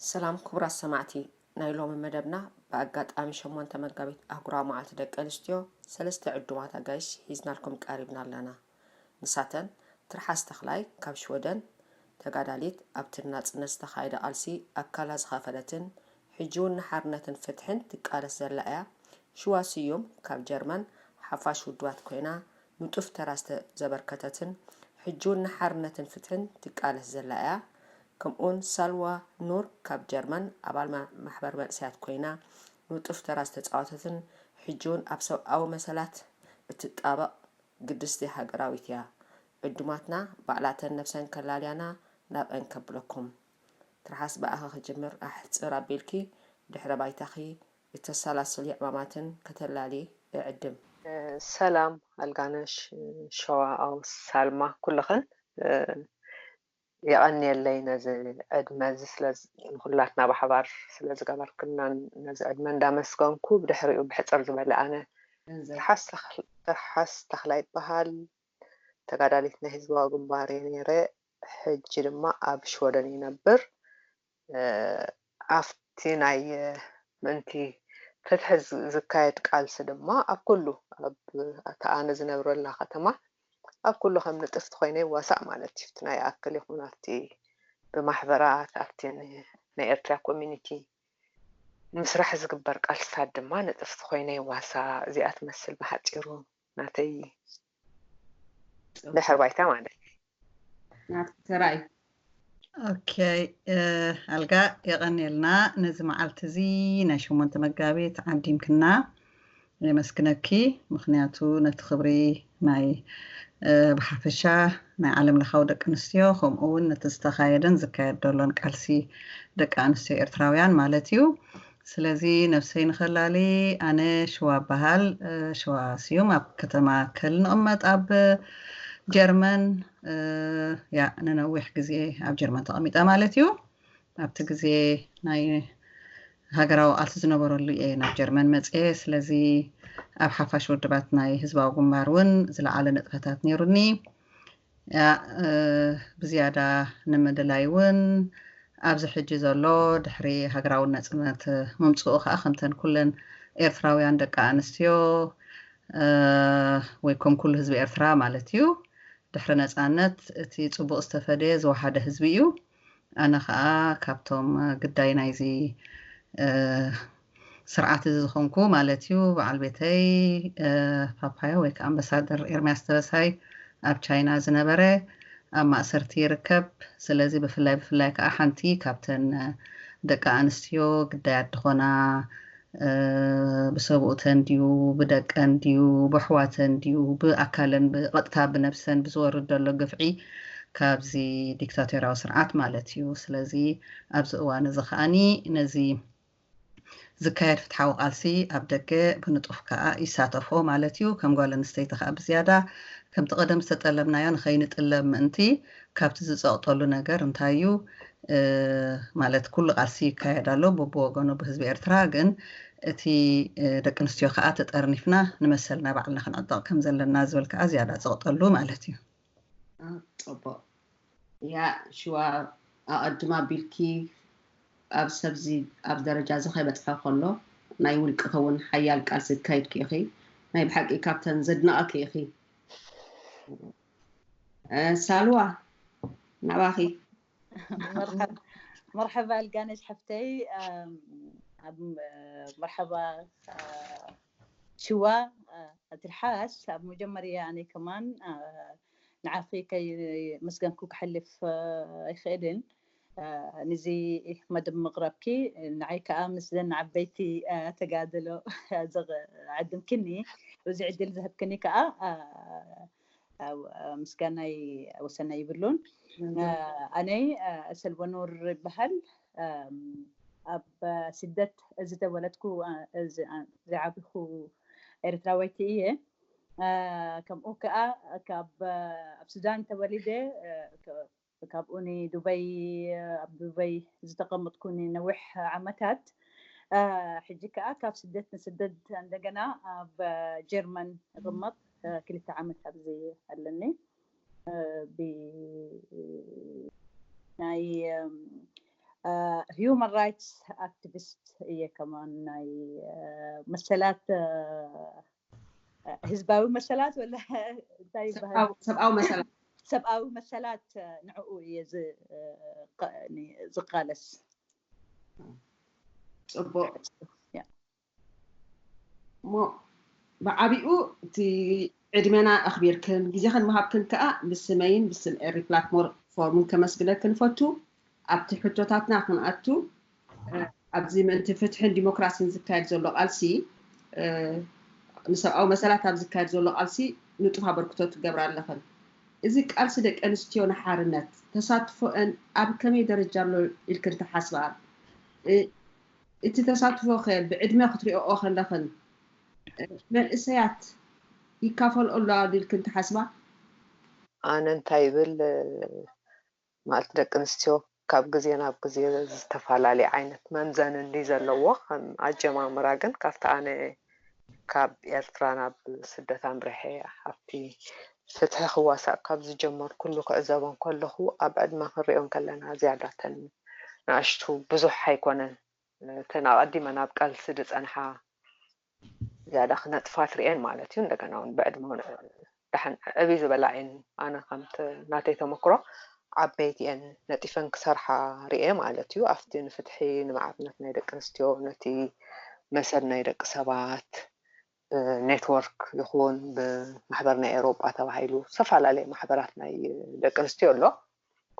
ሰላም ክቡራት ሰማዕቲ፣ ናይ ሎሚ መደብና ብኣጋጣሚ ሸሞንተ መጋቢት ኣህጉራዊ መዓልቲ ደቂ ኣንስትዮ ሰለስተ ዕዱማት ኣጋይሽ ሒዝናልኩም ቀሪብና ኣለና። ንሳተን ትርሓስ ተኽላይ ካብ ሽወደን፣ ተጋዳሊት ኣብቲ ንናጽነት ዝተኻየደ ቃልሲ ኣካላ ዝኸፈለትን ሕጂ እውን ንሓርነትን ፍትሕን ትቃለስ ዘላ እያ። ሽዋ ስዩም ካብ ጀርመን ሓፋሽ ውድባት ኮይና ንጡፍ ተራ ዘበርከተትን ሕጂ እውን ንሓርነትን ፍትሕን ትቃለስ ዘላ እያ። ከምኡውን ሳልዋ ኑር ካብ ጀርመን ኣባል ማ- ማሕበር መንእሰያት ኮይና ንጡፍ ተራ ዝተጻወተትን ሕጂ እውን ኣብ ሰብኣዊ መሰላት እትጣበቕ ግድስቲ ሃገራዊት እያ። ዕዱማትና ባዕላተን ነብሰን ከላልያና ናብአን ከብለኩም። ትርሓስ ብኣኺ ክጅምር ኣሕጽር ኣቢልኪ ድሕረ ባይታኺ እተሰላስልዮ ዕማማትን ከተላሊ እዕድም። ሰላም ኣልጋነሽ ሸዋ ኣው ሳልማ ኩልኽን የቐንየለይ ነዚ ዕድመ እዚ ንኩላትና ብሓባር ስለ ዝገበርክናን ነዚ ዕድመ እንዳመስገንኩ ብድሕሪኡ ብሕፅር ዝበለ ኣነ ትርሓስ ተኽላይ ይበሃል። ተጋዳሊት ናይ ህዝባዊ ግንባር እየ ነይረ። ሕጂ ድማ ኣብ ሽወደን ይነብር። ኣብቲ ናይ ምእንቲ ፍትሒ ዝካየድ ቃልሲ ድማ ኣብ ኩሉ ኣብ ኣነ ዝነብረላ ከተማ ኣብ ኩሉ ከም ንጥፍቲ ኮይነ ይዋሳእ ማለት እዩ። ናይ ኣክል ይኹን ኣብቲ ብማሕበራት ኣብቲ ናይ ኤርትራ ኮሚኒቲ ምስራሕ ዝግበር ቃልስታት ድማ ንጥፍቲ ኮይነ ይዋሳእ። እዚኣ ትመስል ብሓፂሩ ናተይ ድሕር ባይታ ማለት እዩ። ናትኪ ተራእዩ። ኦኬ ኣልጋ የቐንየልና ነዚ መዓልቲ እዚ ናይ ሸሞንተ መጋቢት ዓዲምክና የመስግነኪ። ምኽንያቱ ነቲ ክብሪ ናይ ብሓፈሻ ናይ ዓለም ለኻዊ ደቂ ኣንስትዮ ከምኡ እውን ነቲ ዝተኻየደን ዝካየድ ዘሎን ቃልሲ ደቂ ኣንስትዮ ኤርትራውያን ማለት እዩ። ስለዚ ነብሰይ ንኸላሊ ኣነ ሽዋ እበሃል። ሽዋ ስዩም ኣብ ከተማ ከልን እቕመጥ ኣብ ጀርመን። ያ ንነዊሕ ግዜ ኣብ ጀርመን ተቐሚጠ ማለት እዩ። ኣብቲ ግዜ ናይ ሃገራዊ ቃልሲ ዝነበረሉ እየ ናብ ጀርመን መፅየ። ስለዚ ኣብ ሓፋሽ ውድባት ናይ ህዝባዊ ግንባር እውን ዝለዓለ ንጥፈታት ነይሩኒ። ብዝያዳ ንምድላይ እውን ኣብዚ ሕጂ ዘሎ ድሕሪ ሃገራዊ ነፃነት ምምፅኡ ከዓ ከምተን ኩለን ኤርትራውያን ደቂ ኣንስትዮ ወይ ከም ኩሉ ህዝቢ ኤርትራ ማለት እዩ ድሕሪ ነፃነት እቲ ፅቡቕ ዝተፈደየ ዝወሓደ ህዝቢ እዩ። ኣነ ከዓ ካብቶም ግዳይ ናይዚ ስርዓት እዚ ዝኾንኩ ማለት እዩ። በዓል ቤተይ ፓፓዮ ወይ ከዓ ኣምባሳደር ኤርሚያስ ተበሳይ ኣብ ቻይና ዝነበረ ኣብ ማእሰርቲ ይርከብ። ስለዚ ብፍላይ ብፍላይ ከዓ ሓንቲ ካብተን ደቂ ኣንስትዮ ግዳያት ዝኾና ብሰብኡተን ድዩ ብደቀን ድዩ ብኣሕዋተን ድዩ ብኣካለን ብቐጥታ ብነብሰን ብዝወርድ ዘሎ ግፍዒ ካብዚ ዲክታቶርያዊ ስርዓት ማለት እዩ። ስለዚ ኣብዚ እዋን እዚ ከዓኒ ነዚ ዝካየድ ፍትሓዊ ቃልሲ ኣብ ደገ ብንጡፍ ከዓ ይሳተፎ ማለት እዩ። ከም ጓል ኣንስተይቲ ከዓ ብዝያዳ ከምቲ ቀደም ዝተጠለብናዮ ንኸይንጥለብ ምእንቲ ካብቲ ዝፀቕጠሉ ነገር እንታይ እዩ ማለት ኩሉ ቃልሲ ይካየድ ኣሎ በብወገኑ ብህዝቢ ኤርትራ፣ ግን እቲ ደቂ ኣንስትዮ ከዓ ተጠርኒፍና ንመሰልና ባዕልና ክንዕጠቕ ከም ዘለና ዝብል ከዓ ዝያዳ ፀቕጠሉ ማለት እዩ። ፅቡቕ እያ ሽዋ ኣቐድም ኣቢልኪ ኣብ ሰብዚ ኣብ ደረጃ እዚ ከይበፅሐ ከሎ ናይ ውልቅኺ እውን ሓያል ቃልሲ ዝካየድኪ ኢኺ። ናይ ብሓቂ ካብተን ዘድንቐኪ ኢኺ። ሳልዋ ናባኺ። መርሐባ ኣልጋነሽ ሓፍተይ። መርሐባ ሽዋ ትርሓስ ኣብ መጀመርያ ኣነ ከማን ንዓኺ ከይ መስገንኩ ክሕልፍ ኣይኽእልን። ንዚ መደብ ምቕራብኪ ንዓይ ከዓ ምስዘን ዓበይቲ ተጋድሎ ዓድምክኒ እዚ ዕድል ዝህብክኒ ከዓ ምስጋናይ ወሰና ይብሉን። ኣነይ ሰልበኑር ይበሃል። ኣብ ስደት ዝተወለድኩ ዝዓብኹ ኤርትራወይቲ እየ። ከምኡ ከዓ ካብ ኣብ ሱዳን ተወሊደ ካብኡ ንዱበይ ኣብ ዱበይ ዝተቐመጥኩ ንነዊሕ ዓመታት ሕጂ ከዓ ካብ ስደት ንስደት እንደገና ኣብ ጀርመን እቕመጥ ክልተ ዓመት ኣብዚ ኣለኒ። ናይ human rights activist እየ ከማን ናይ መሰላት ህዝባዊ መሰላት ወላ እንታይ ይበሃል ሰብኣዊ መሰላት ሰብኣዊ መሰላት ንዕኡ እየ ዝቃለስ። ፅቡቅ። እሞ ብዓቢኡ እቲ ዕድመና ኣኽቢርክን ግዜኽን ምሃብክን ከዓ ብስመይን ብስም ኤሪ ፕላትፎርምን ከመስግነክን እፈቱ። ኣብቲ ሕቶታትና ክንኣቱ፣ ኣብዚ ምእንቲ ፍትሕን ዲሞክራሲን ዝካየድ ዘሎ ቃልሲ፣ ንሰብኣዊ መሰላት ኣብ ዝካየድ ዘሎ ቃልሲ ንጡፍ ኣበርክቶ ትገብራ ኣለኽን። እዚ ቃልሲ ደቂ ኣንስትዮ ንሓርነት ተሳትፎአን ኣብ ከመይ ደረጃ ኣሎ ኢልክን ትሓስባ? እቲ ተሳትፎ ከ ብዕድመ ክትሪኦኦ ከለኽን መንእሰያት ይካፈልኦ ኣለዋ ኢልክን ትሓስባ? ኣነ እንታይ ይብል ማለት ደቂ ኣንስትዮ ካብ ግዜ ናብ ግዜ ዝተፈላለየ ዓይነት መምዘኒ እንዲ ዘለዎ ከም ኣጀማምራ ግን ካብቲ ኣነ ካብ ኤርትራ ናብ ስደት ኣምሪሐ ኣብቲ ፍትሒ ክዋሳእ ካብ ዝጀመርኩሉ ክዕዘቦ እንከለኹ ኣብ ዕድመ ክንሪኦ እንከለና ዝያዳተን ንኣሽቱ ብዙሕ ኣይኮነን እተን ኣቐዲመን ኣብ ቃልሲ ዝጸንሓ ዝያዳ ክነጥፋ ትርእየን ማለት እዩ። እንደገና እውን ብዕድመ እውን ደሓን ዕብይ ዝበላ እየን። ኣነ ከምቲ ናተይ ተመክሮ ዓበይቲ እየን ነጢፈን ክሰርሓ ርእየ ማለት እዩ። ኣብቲ ንፍትሒ ንማዕርነት ናይ ደቂ ኣንስትዮ ነቲ መሰል ናይ ደቂ ሰባት ብኔትወርክ ይኹን ብማሕበር ናይ ኤውሮጳ ተባሂሉ ዝተፈላለዩ ማሕበራት ናይ ደቂ ኣንስትዮ ኣሎ።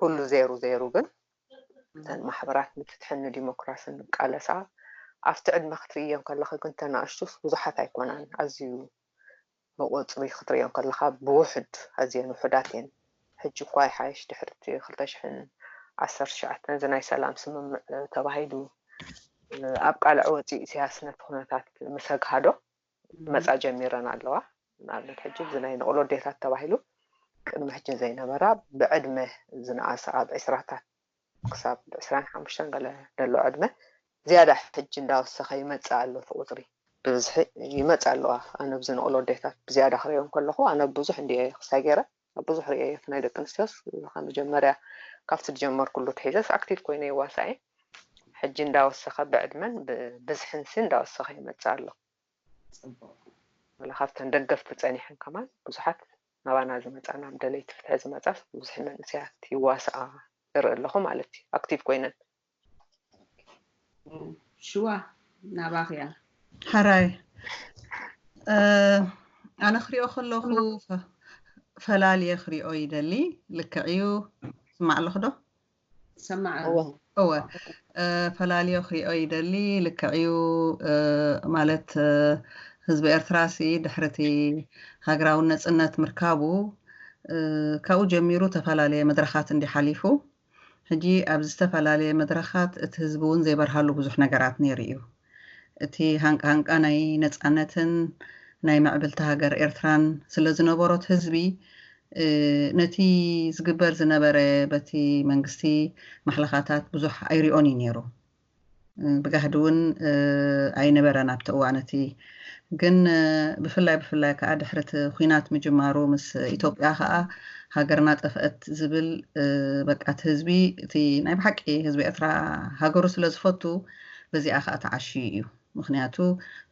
ኩሉ ዜሩ ዜሩ ግን እተን ማሕበራት ንፍትሕን ንዲሞክራስን ንቃለሳ ኣብቲ ዕድመ ክትርእየን ከለኺ ግን ተናእሽቱስ ብዙሓት ኣይኮናን። ኣዝዩ ብቁፅሪ ክትርእየን ከለኻ ብውሑድ ኣዝየን ውሑዳት እየን። ሕጂ እኳ ይሓይሽ ድሕርቲ ክልተ ሽሕን ዓሰርተ ትሽዓተን እዚ ናይ ሰላም ስምምዕ ተባሂሉ ኣብ ቃልዕ ወፂኡ ኢሳያስ ነቲ ኩነታት ምስ ኣግሃዶ መፃ ጀሚረን ኣለዋ። ንኣብነት ሕጂ እዚ ናይ ንቕሎ ኣዴታት ተባሂሉ ቅድሚ ሕጂ ዘይነበራ ብዕድመ ዝነኣሳ ኣብ ዕስራታት ክሳብ ዕስራን ሓሙሽተን ገለ ዘሎ ዕድመ ዝያዳ ሕጂ እንዳወሰኸ ይመፅእ ኣሎ እቲ ቁፅሪ ብብዝሒ ይመፅእ ኣለዋ። ኣነ ብዚ ንቕሎ ኣዴታት ብዝያዳ ክሪኦ ከለኹ ኣነ ብዙሕ እንዲ ክሳይ ገይረ ኣብ ብዙሕ ርእየ እቲ ናይ ደቂ ኣንስትዮስ ካብ መጀመርያ ካብቲ ዝጀመርኩሉ ትሒዘስ ኣክቲቭ ኮይነ ይዋሳእ ሕጂ እንዳወሰኸ ብዕድመን ብዝሕንሲ እንዳወሰኸ ይመፅእ ኣሎ። ፅቡቅ። ወላ ካብተን ደገፍቲ ፀኒሐን ከማን ብዙሓት ናባና ዝመፃ ናብ ደለይቲ ፍትሒ ዝመፃ ብዙሕ መንእሰያት ይዋስኣ እርኢ ኣለኹ ማለት እዩ። ኣክቲቭ ኮይነን ሽዋ ናባኽያ። ሕራይ ኣነ ክሪኦ ከለኹ ፈላልየ ክሪኦ ይደሊ። ልክዕ እዩ። ስማዕ ኣለኹ ዶ? ሰማዕ። እወ ፈላልዮ ክሪኦ ይደሊ። ልክዕ እዩ። ማለት ህዝቢ ኤርትራ ሲ ድሕርቲ ሃገራዊ ነፅነት ምርካቡ ካብኡ ጀሚሩ ተፈላለየ መድረኻት እንዲ ሓሊፉ ሕጂ ኣብ ዝተፈላለየ መድረኻት እቲ ህዝቢ እውን ዘይበርሃሉ ብዙሕ ነገራት ነይሩ እዩ። እቲ ሃንቃ ሃንቃ ናይ ነፃነትን ናይ ምዕብልቲ ሃገር ኤርትራን ስለ ዝነበሮት ህዝቢ ነቲ ዝግበር ዝነበረ በቲ መንግስቲ ማሕለኻታት ብዙሕ ኣይሪኦን እዩ ነይሩ። ብጋህዲ እውን ኣይነበረን ኣብቲ እዋን እቲ። ግን ብፍላይ ብፍላይ ከዓ ድሕሪ እቲ ኲናት ምጅማሩ ምስ ኢትዮጵያ ከዓ ሃገርና ጠፍአት ዝብል በቃ እቲ ህዝቢ እቲ ናይ ብሓቂ ህዝቢ ኤርትራ ሃገሩ ስለ ዝፈቱ በዚኣ ከዓ ተዓሽዩ እዩ። ምኽንያቱ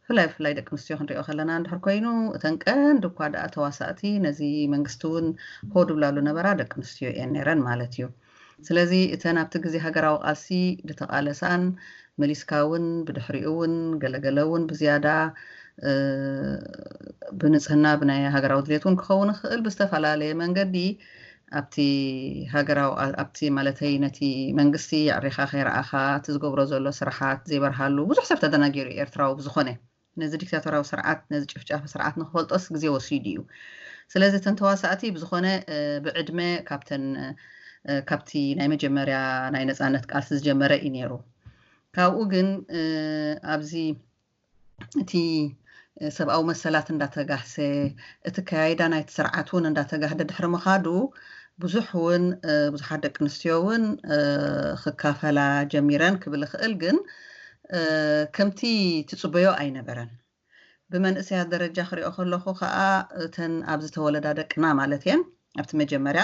ብፍላይ ብፍላይ ደቂ ኣንስትዮ ክንሪኦ ከለና እንድሕር ኮይኑ እተን ቀንዲ እኳ ደኣ ተዋሳእቲ ነዚ መንግስቲ እውን ሆ ድብላሉ ነበራ ደቂ ኣንስትዮ እየን ነይረን ማለት እዩ። ስለዚ እተን ኣብቲ ግዜ ሃገራዊ ቃልሲ ዝተቓለሳን መሊስካ እውን ብድሕሪኡ እውን ገለገለ እውን ብዝያዳ ብንፅህና ብናይ ሃገራዊ ድሌት እውን ክኸውን ይኽእል ብዝተፈላለየ መንገዲ ኣብቲ ሃገራዊ ኣብቲ ማለተይ ነቲ መንግስቲ ኣዕሪኻ ከይረኣኻ እቲ ዝገብሮ ዘሎ ስራሓት ዘይበርሃሉ ብዙሕ ሰብ ተደናጊሩ እዩ ኤርትራዊ ብዝኾነ ነዚ ዲክታቶራዊ ስርዓት ነዚ ጭፍጫፊ ስርዓት ንክፈልጦስ ግዜ ወሲዱ እዩ። ስለዚ እተን ተዋሳእቲ ብዝኾነ ብዕድመ ካብተን ካብቲ ናይ መጀመርያ ናይ ነፃነት ቃልሲ ዝጀመረ እዩ ነይሩ። ካብኡ ግን ኣብዚ እቲ ሰብኣዊ መሰላት እንዳተጋህሰ እቲ ከያይዳ ናይቲ ስርዓት እውን እንዳተጋህደ ድሕሪ ምኻዱ ብዙሕ እውን ብዙሓት ደቂ ኣንስትዮ እውን ክካፈላ ጀሚረን ክብል ይኽእል ግን ከምቲ ትፅበዮ ኣይነበረን። ብመንእሰያት ደረጃ ክሪኦ ከለኹ ከዓ እተን ኣብዚ ተወለዳ ደቅና ማለት እየን ኣብቲ መጀመርያ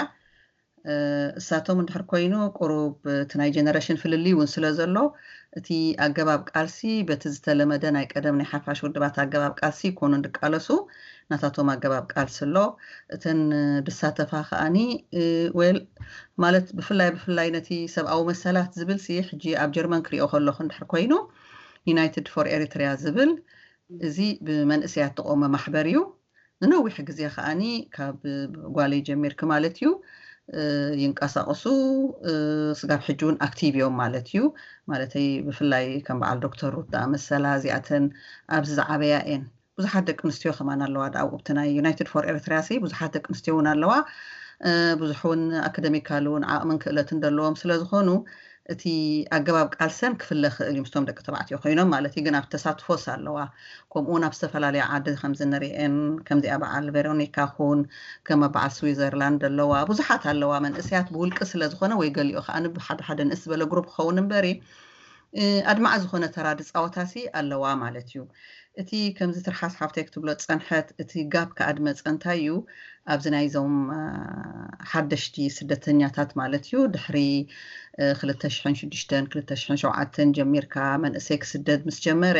እሳቶም እንድሕር ኮይኑ ቁሩብ እቲ ናይ ጀነሬሽን ፍልልይ እውን ስለ ዘሎ እቲ ኣገባብ ቃልሲ በቲ ዝተለመደ ናይ ቀደም ናይ ሓፋሽ ውድባት ኣገባብ ቃልሲ ይኮኑ እንድቃለሱ ናታቶም ኣገባብ ቃልሲ ኣሎ። እተን ዝሳተፋ ከኣኒ ወል ማለት ብፍላይ ብፍላይ ነቲ ሰብኣዊ መሰላት ዝብል ሲ ሕጂ ኣብ ጀርመን ክሪኦ ከለኹ እንድሕር ኮይኑ ዩናይትድ ፎር ኤሪትሪያ ዝብል እዚ ብመንእሰያት ተቆመ ማሕበር እዩ። ንነዊሕ ግዜ ከዓኒ ካብ ጓለይ ጀሚርኪ ማለት እዩ ይንቀሳቀሱ ስጋብ ሕጂ እውን ኣክቲቭ እዮም ማለት እዩ። ማለተይ ብፍላይ ከም በዓል ዶክተር ሩት ኣመሰላ እዚኣተን ኣብዚ ዝዓበያ እየን። ብዙሓት ደቂ ኣንስትዮ ከማን ኣለዋ ዳኣ ኣብቲ ናይ ዩናይትድ ፎር ኤርትሪያ ሲ ብዙሓት ደቂ ኣንስትዮ እውን ኣለዋ። ብዙሕ እውን ኣካደሚካል እውን ዓቕምን ክእለትን ዘለዎም ስለዝኾኑ እቲ ኣገባብ ቃልሰን ክፍለ ክእል እዩ ምስቶም ደቂ ተባዕትዮ ኮይኖም ማለት እዩ። ግን ኣብ ተሳትፎስ ኣለዋ። ከምኡ እውን ኣብ ዝተፈላለያ ዓዲ ከምዚ ንሪኤን ከምዚኣ በዓል ቬሮኒካ ኩን ከም በዓል ስዊዘርላንድ ኣለዋ ብዙሓት ኣለዋ መንእሰያት ብውልቂ ስለዝኾነ ወይ ገሊኦ ከዓ ብሓደ ሓደ ንእስ ዝበለ ግሩፕ ክኸውን እምበሪ ኣድማዒ ዝኾነ ተራ ድፃወታሲ ኣለዋ ማለት እዩ። እቲ ከምዚ ትርሓስ ሓፍተይ ክትብሎ ዝፀንሐት እቲ ጋፕ ከኣ ድመፀ እንታይ እዩ ኣብዚ ናይዞም ሓደሽቲ ስደተኛታት ማለት እዩ ድሕሪ ክልተ ሽሕን ሽዱሽተን ክልተ ሽሕን ሸውዓተን ጀሚርካ መንእሰይ ክስደድ ምስ ጀመረ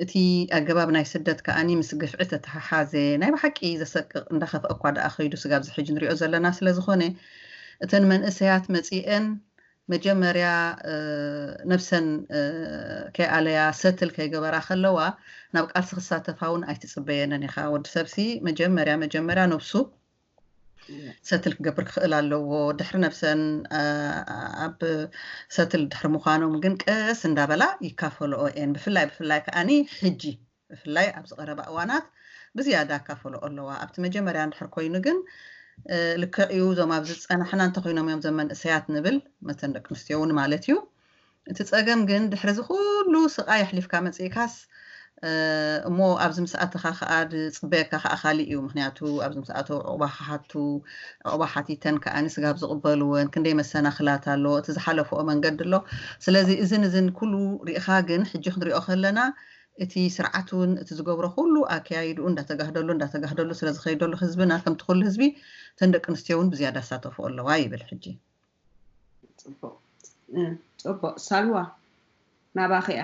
እቲ ኣገባብ ናይ ስደት ከኣኒ ምስ ግፍዒ ተተሓሓዘ ናይ ብሓቂ ዘሰቅቕ እንዳኸፍአ እኳ ደኣ ከይዱ ስጋብ ዝሕጂ ንሪኦ ዘለና ስለ ዝኾነ እተን መንእሰያት መፂአን መጀመርያ ነብሰን ከይኣለያ ሰትል ከይገበራ ከለዋ ናብ ቃልሲ ክሳተፋ እውን ኣይትፅበየንን ኢኻ። ወዲ ሰብሲ መጀመርያ መጀመርያ ነብሱ ሰትል ክገብር ክኽእል ኣለዎ። ድሕሪ ነብሰን ኣብ ሰትል ድሕሪ ምዃኖም ግን ቀስ እንዳበላ ይካፈለኦ እየን። ብፍላይ ብፍላይ ከዓኒ ሕጂ ብፍላይ ኣብዚ ቀረባ እዋናት ብዝያዳ ኣካፈለኦ ኣለዋ። ኣብቲ መጀመርያ እንድሕር ኮይኑ ግን ልክዕ እዩ። እዞም ኣብዚ ዝፀናሕና እንተኮይኖም እዮም ዘመን እሰያት ንብል መተን ደቂ ኣንስትዮ እውን ማለት እዩ። እቲ ፀገም ግን ድሕሪ እዚ ኩሉ ስቓይ ኣሕሊፍካ መፅእካስ እሞ ኣብዚ ምስ ኣተኻ ከዓ ዝፅበየካ ከዓ ካሊእ እዩ። ምክንያቱ ኣብዚ ምስ ኣተው ዕቑባ ክሓቱ ዕቑባ ሓቲተን ከዓ ንስጋብ ዝቕበልወን ክንደይ መሰናክላት ኣሎ። እቲ ዝሓለፈኦ መንገዲ ኣሎ። ስለዚ እዝን እዝን ኩሉ ሪእኻ ግን ሕጂ ክንሪኦ ከለና እቲ ስርዓት እውን እቲ ዝገብሮ ኩሉ ኣካያይድኡ እንዳተጋህደሉ እንዳተጋህደሉ ስለ ዝኸይደሉ ህዝብና ከምቲ ኩሉ ህዝቢ እተን ደቂ ኣንስትዮ እውን ብዝያዳ ሳተፍኦ ኣለዋ ይብል ሕጂ። ፅቡቅ ሳልዋ ናባኺ እያ።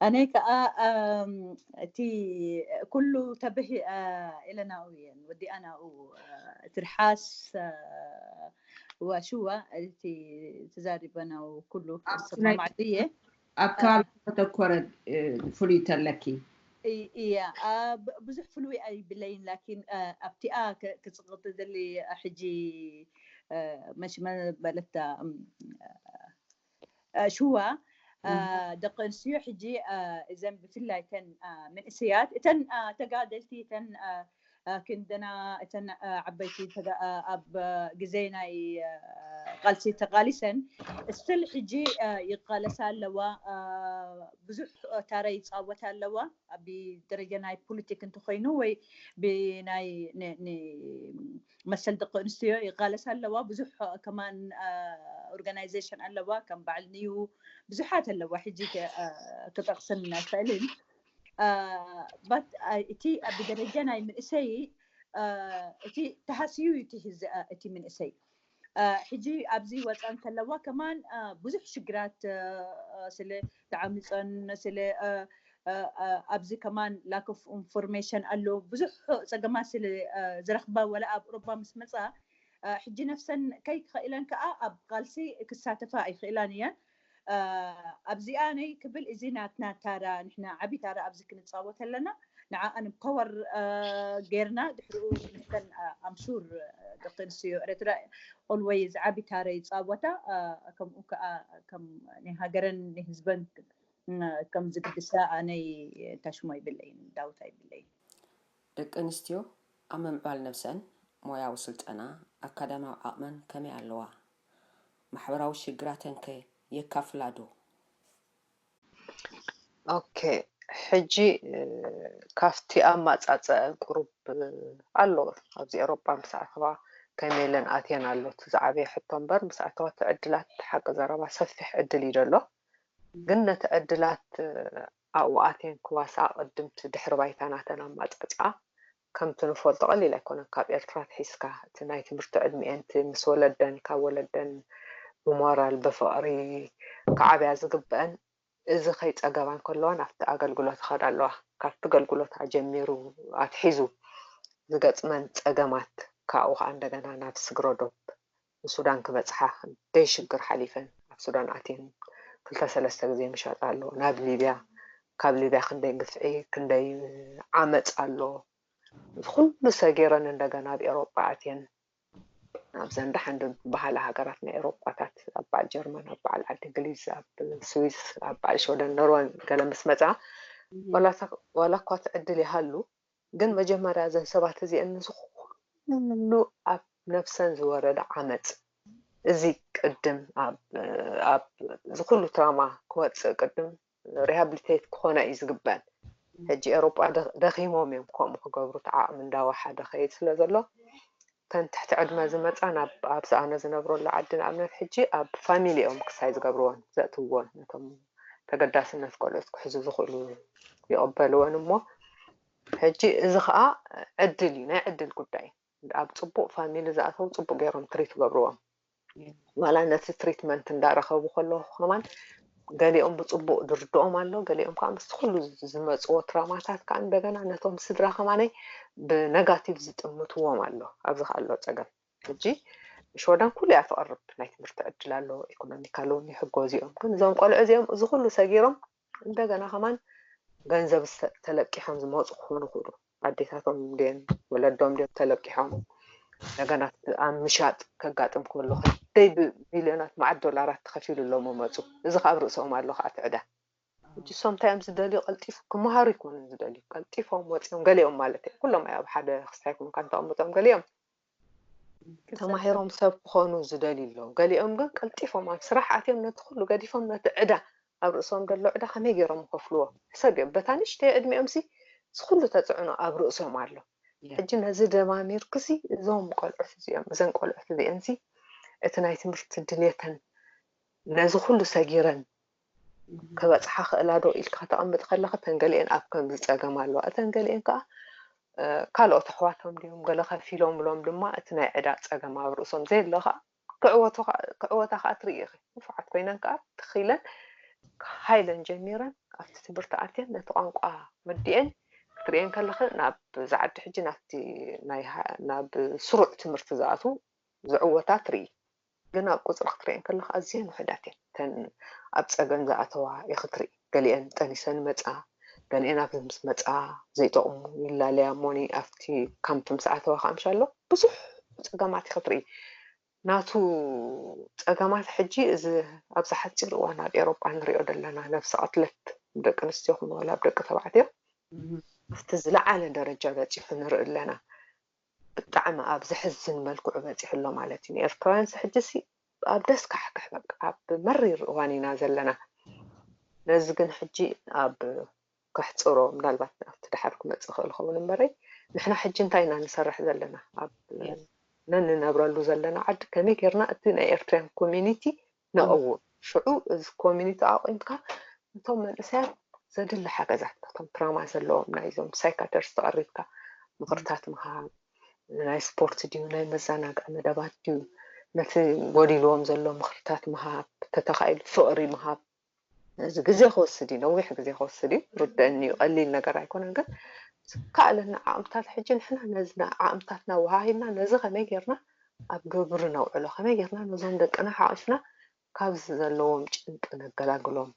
ኣነ ከዓ እቲ ኩሉ ተብህ ኢለናኡ እየን ወዲኣናኡ ትርሓስ ዋሽዋ እቲ ተዛሪበናው ኩሉ ሰማማዕቲ እየ። ኣብ ከባቢ ከተኮረ ፍሉይ ተለኪ እያ ብዙሕ ፍሉይ ኣይብለይን ላኪን ኣብቲኣ ክፅቕጥ ዝሊ ሕጂ መሽመ በለታ ሽዋ ደቂ ኣንስትዮ ሕጂ እዘን ብፍላይ ተን መንእሰያት እተን ተጋደልቲ እተን ክንደና እተን ዓበይቲ ኣብ ግዜ ናይ ቃልሲ ተቃሊሰን ስል ሕጂ ይቃለሳ ኣለዋ ብዙሕ ታራ ይፃወት ኣለዋ ኣብ ደረጃ ናይ ፖለቲክ እንተኮይኑ ወይ ብናይ መሰል ደቂ ኣንስትዮ ይቃለሳ ኣለዋ ብዙሕ ከማን ኦርጋናይዜሽን ኣለዋ ከም በዓል ንዩ ብዙሓት ኣለዋ ሕጂ ክጠቅስን ኣይክእልን እቲ ብደረጃ ናይ መንእሰይ እቲ ተሃስዩ እቲ መንእሰይ ሕጂ ኣብዚ ወፃ እንከለዋ ከማን ብዙሕ ሽግራት ስለ ተዓሚፀን ስለ ኣብዚ ከማን lack of information ኣሎ ብዙሕ ፀገማት ስለ ዝረክባ ወላ ኣብ ኦሮባ ምስ መፃ ሕጂ ነፍሰን ከይክኽእለን ከዓ ኣብ ቃልሲ ክሳተፋ ኣይክእላን እየን ኣብዚኣ ነይ ክብል እዚ ናትና ታራ ንሕና ዓቢ ታራ ኣብዚ ክንፃወት ኣለና ንዓኣን ፓወር ጌርና ድሕሪኡ ንስተን ኣምሹር ደቂ ኣንስትዮ ኤረትራ ኦልወይዝ ዓቢ ታራ ይፃወታ ከምኡ ከዓ ከም ናይ ሃገረን ናይ ህዝበን ከም ዝግድሳ ኣነይ ታሽሞ ይብለይን ዳውታ ይብለይን ደቂ ኣንስትዮ ኣብ ምምዕባል ነብሰን ሞያዊ ስልጠና ኣካዳሚያዊ ዓቕመን ከመይ ኣለዋ? ማሕበራዊ ሽግራተን ከ የካፍላ ዶ? ኦኬ ሕጂ ካብቲ ኣማፃፀአን ቁሩብ ኣሎ ኣብዚ ኤሮጳ ምስ ኣተዋ ከመይ ኢለን ኣትየን ኣሎ እቲ ዝዓበየ ሕቶ እምበር ምስ ኣተዋ እቲ ዕድላት ሓቂ ዘረባ ሰፊሕ ዕድል እዩ ዘሎ ግን ነቲ ዕድላት ኣብኡ ኣትየን ክዋስኣ ቅድምቲ ድሕሪ ባይታ ናተን ኣማፃፅኣ ከምቲ ንፈልጦ ቀሊል ኣይኮነን። ካብ ኤርትራ ትሒዝካ እቲ ናይ ትምህርቲ ዕድሚኤን እቲ ምስ ወለደን ካብ ወለደን ብሞራል ብፍቕሪ ክዓብያ ዝግብአን እዚ ከይጸገባ እንከለዋ ናብቲ ኣገልግሎት ይኸዳ ኣለዋ። ካብቲ ኣገልግሎት ኣጀሚሩ ኣትሒዙ ዝገጥመን ጸገማት ካብኡ ከዓ እንደገና ናብ ስግረ ዶብ ንሱዳን ክበጽሓ ክንደይ ሽግር ሓሊፈን ኣብ ሱዳን ኣትየን ክልተ ሰለስተ ግዜ ምሻጥ ኣሎ። ናብ ሊብያ ካብ ሊብያ ክንደይ ግፍዒ ክንደይ ዓመጽ ኣሎ። እዚ ኩሉ ሰጊረን እንደገና ኣብ ኤሮጳ ኣትየን ኣብዘን ደሓን ዝበሃላ ሃገራት ናይ ኤሮጳታት ኣብ በዓል ጀርመን ኣብ በዓል ዓዲ እንግሊዝ ኣብ ስዊስ ኣብ በዓል ሽወደን ኖርወን ገለ ምስ መጻ ዋላ እኳ ትዕድል ይሃሉ ግን መጀመርያ እዘን ሰባት እዚአን ንዚ ኩሉ ኣብ ነፍሰን ዝወረደ ዓመፅ እዚ ቅድም ኣብ እዚ ኩሉ ትራማ ክወፅእ ቅድም ሪሃብሊቴት ክኾና እዩ ዝግበን። ሕጂ ኤሮጳ ደኺሞም እዮም ከምኡ ክገብሩ እቲ ዓቕሚ እንዳወሓደ ከይድ ስለ ዘሎ እተን ትሕቲ ዕድመ ዝመፃ ናብ ኣብዚ ኣነ ዝነብረሉ ዓዲ ንኣብነት ሕጂ ኣብ ፋሚሊ እዮም ክሳይ ዝገብርዎን ዘእትውዎን ነቶም ተገዳስነት ቆልዑት ክሕዙ ዝኽእሉ ይቕበልወን እሞ ሕጂ እዚ ከዓ ዕድል እዩ ናይ ዕድል ጉዳይ ኣብ ፅቡቅ ፋሚሊ ዝኣተው ፅቡቅ ገይሮም ትሪት ይገብርዎም ዋላ ነቲ ትሪትመንት እንዳረኸቡ ከለዉ ከማን ገሊኦም ብፅቡቅ ዝርድኦም ኣሎ ገሊኦም ከዓ ምስቲ ኩሉ ዝመፅዎ ትራማታት ከዓ እንደገና ነቶም ስድራ ከማነይ ብነጋቲቭ ዝጥምትዎም ኣሎ ኣብዚ ከዓ ኣሎ ፀገም ሕጂ ሽወደን ኩሉ እያ ትቐርብ ናይ ትምህርቲ ዕድል ኣሎ ኢኮኖሚካል እውን ይሕጎዝ እዮም ግን እዞም ቆልዑ እዚኦም እዚ ኩሉ ሰጊሮም እንደገና ከማን ገንዘብ ተለቂሖም ዝመፁ ክኾኑ ይኽእሉ ኣዴታቶም ድን ወለዶም ድም ተለቂሖም እንደገና ኣብ ምሻጥ ከጋጥም ከሎ ክንደይ ብሚልዮናት መዓት ዶላራት ተኸፊሉ ኣሎ መመፁ እዚ ካብ ርእሶም ኣሎ ከዓ ትዕዳ ሕጂ ሶም እንታይ እዮም ዝደልዩ ቀልጢፎም ክመሃሩ ይኮኑ ዝደልዩ ቀልጢፎም ወፂኦም ገሊኦም ማለት እዩ ኩሎም ኣብ ሓደ ክስታይ ኮንካ እንተቐምጦም ገሊኦም ተማሂሮም ሰብ ክኾኑ ዝደልዩ ኣለዉ ገሊኦም ግን ቀልጢፎም ኣብ ስራሕ ኣትዮም ነቲ ኩሉ ገዲፎም ነቲ ዕዳ ኣብ ርእሶም ዘሎ ዕዳ ከመይ ገይሮም ይከፍልዎ ሕሰብ እዮም በታ ንእሽተይ ዕድሚኦም ሲ ዝኩሉ ተፅዕኖ ኣብ ርእሶም ኣሎ ሕጂ ነዚ ደማሚርክሲ እዞም ቆልዑት እዚኦም እዘን ቆልዑት እዚአን ሲ እቲ ናይ ትምህርቲ ድልየተን ነዚ ኩሉ ሰጊረን ክበፅሓ ክእላ ዶ ኢልካ ከተቐምጥ ከለካ እተን ገሊአን ኣብ ከምዚ ፀገም ኣለዋ እተን ገሊአን ከዓ ካልኦት ኣሕዋቶም ድዮም ገለ ከፊሎምሎም ድማ እቲ ናይ ዕዳ ፀገም ኣብ ርእሶም ዘየሎ ከዓ ክዕወታ ከዓ ትርኢ ኢኺ ንፉዓት ኮይነን ከዓ ትኽኢለን ሓይለን ጀሚረን ኣብቲ ትምህርቲ ኣትየን ነቲ ቋንቋ ወዲኤን ክትርእየን ከለኺ ናብ ዝዓዲ ሕጂ ናብቲ ናብ ስሩዕ ትምህርቲ ዝኣትዉ ዝዕወታ ትርኢ ግን ኣብ ቁፅሪ ክትርእየን ከለካ ኣዝየን ውሕዳት እየን እተን ኣብ ፀገም ዝኣተዋ ኢክትርኢ ገሊአን ጠኒሰን ይመፃ ገሊአን ኣብዚ ምስ መፃ ዘይጠቕሙ ይላለያ እሞኒ ኣብቲ ካምፕ ምስ ኣተዋ ከዓ ምሻሎ ብዙሕ ፀገማት ኢክትርኢ ናቱ ፀገማት ሕጂ እዚ ኣብዚ ሓፂር እዋን ኣብ ኤሮጳ ንሪኦ ዘለና ነብሲ ቅትለት ደቂ ኣንስትዮ ክኑ ወላ ኣብ ደቂ ተባዕትዮ ኣብቲ ዝለዓለ ደረጃ በፂሑ ንርኢ ኣለና ብጣዕሚ ኣብ ዘሕዝን መልክዑ በፂሑ ኣሎ ማለት እዩ ንኤርትራውያን ሕጂ ሲ ኣብ ደስ ካሕክሕ በቃ ኣብ መሪር እዋን ኢና ዘለና ነዚ ግን ሕጂ ኣብ ከሕፅሮ ምናልባት ኣብቲ ድሓር ክመፅእ ክእል ኸውን እምበረይ ንሕና ሕጂ እንታይ ኢና ንሰርሕ ዘለና ኣብ ነንነብረሉ ዘለና ዓዲ ከመይ ጌርና እቲ ናይ ኤርትራያን ኮሚኒቲ ነቕውም ሽዑ እዚ ኮሚኒቲ ኣቑምካ ነቶም መንእሰያት ዘድሊ ሓገዛት ነቶም ትራማ ዘለዎም ናይዞም ሳይካተርስ ተቐሪብካ ምኽርታት ምሃብ ናይ ስፖርት ድዩ ናይ መዘናግዒ መደባት ድዩ ነቲ ጎዲልዎም ዘሎ ምኽርታት ምሃብ ተተኻኢሉ ፍቕሪ ምሃብ እዚ ግዜ ክወስድ እዩ ነዊሕ ግዜ ክወስድ እዩ ርደአኒ እዩ ቀሊል ነገር ኣይኮነን ግን ዝከኣለና ዓቕምታት ሕጂ ንሕና ነዚ ዓቕምታትና ወሃሂብና ነዚ ከመይ ጌርና ኣብ ግብሪ ነውዕሎ ከመይ ጌርና ነዞም ደቅና ሓቒፍና ካብዚ ዘለዎም ጭንቂ ነገላግሎም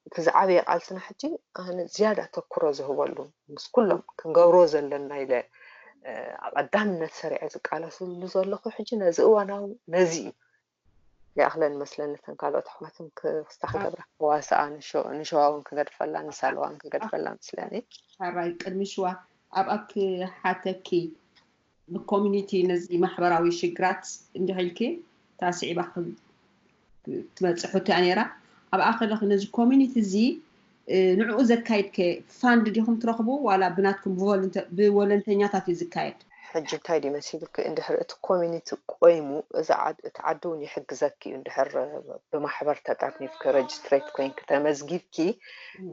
እቲ ዝዓበየ ቃልስና ሕጂ ኣነ ዝያዳ ተኩሮ ዝህበሉ ምስ ኩሎም ክንገብሮ ዘለና ኢለ ቀዳምነት ሰሪዐ ዝቃለስሉ ዘለኹ ሕጂ ነዚ እዋናዊ ነዚ እዩ ይኣኽለን መስለኒ እተን ካልኦት ኣሕዋትን ክስታ ክገብራ ክዋስኣ ንሸዋ እውን ክገድፈላ ንሳልዋ እውን ክገድፈላ መስለኒ ሓራይ ቅድሚ ሽዋ ኣብኣ ክሓተኪ ብኮሚኒቲ ነዚ ማሕበራዊ ሽግራት እንዲኺ ኢልኪ ታስዒባ ትመፅእ ሕቶ እያ ነይራ ኣብኣ ከለኺ ነዚ ኮሚኒቲ እዚ ንዕኡ ዘካይድ ከ ፋንድ ዲኹም ትረኽቡ ዋላ ብናትኩም ብወለንተኛታት እዩ ዝካየድ ሕጂ እንታይ ድዩ መሲሉኪ፣ እንድሕር እቲ ኮሚኒቲ ቆይሙ፣ እዚ ዓድ-፣ እቲ ዓዲ እውን ይሕግዘኪ እዩ። እንድሕር ብማሕበር ተጠርኒፍኪ፣ ረጅስትሬት ኮይንኪ፣ ተመዝጊብኪ፣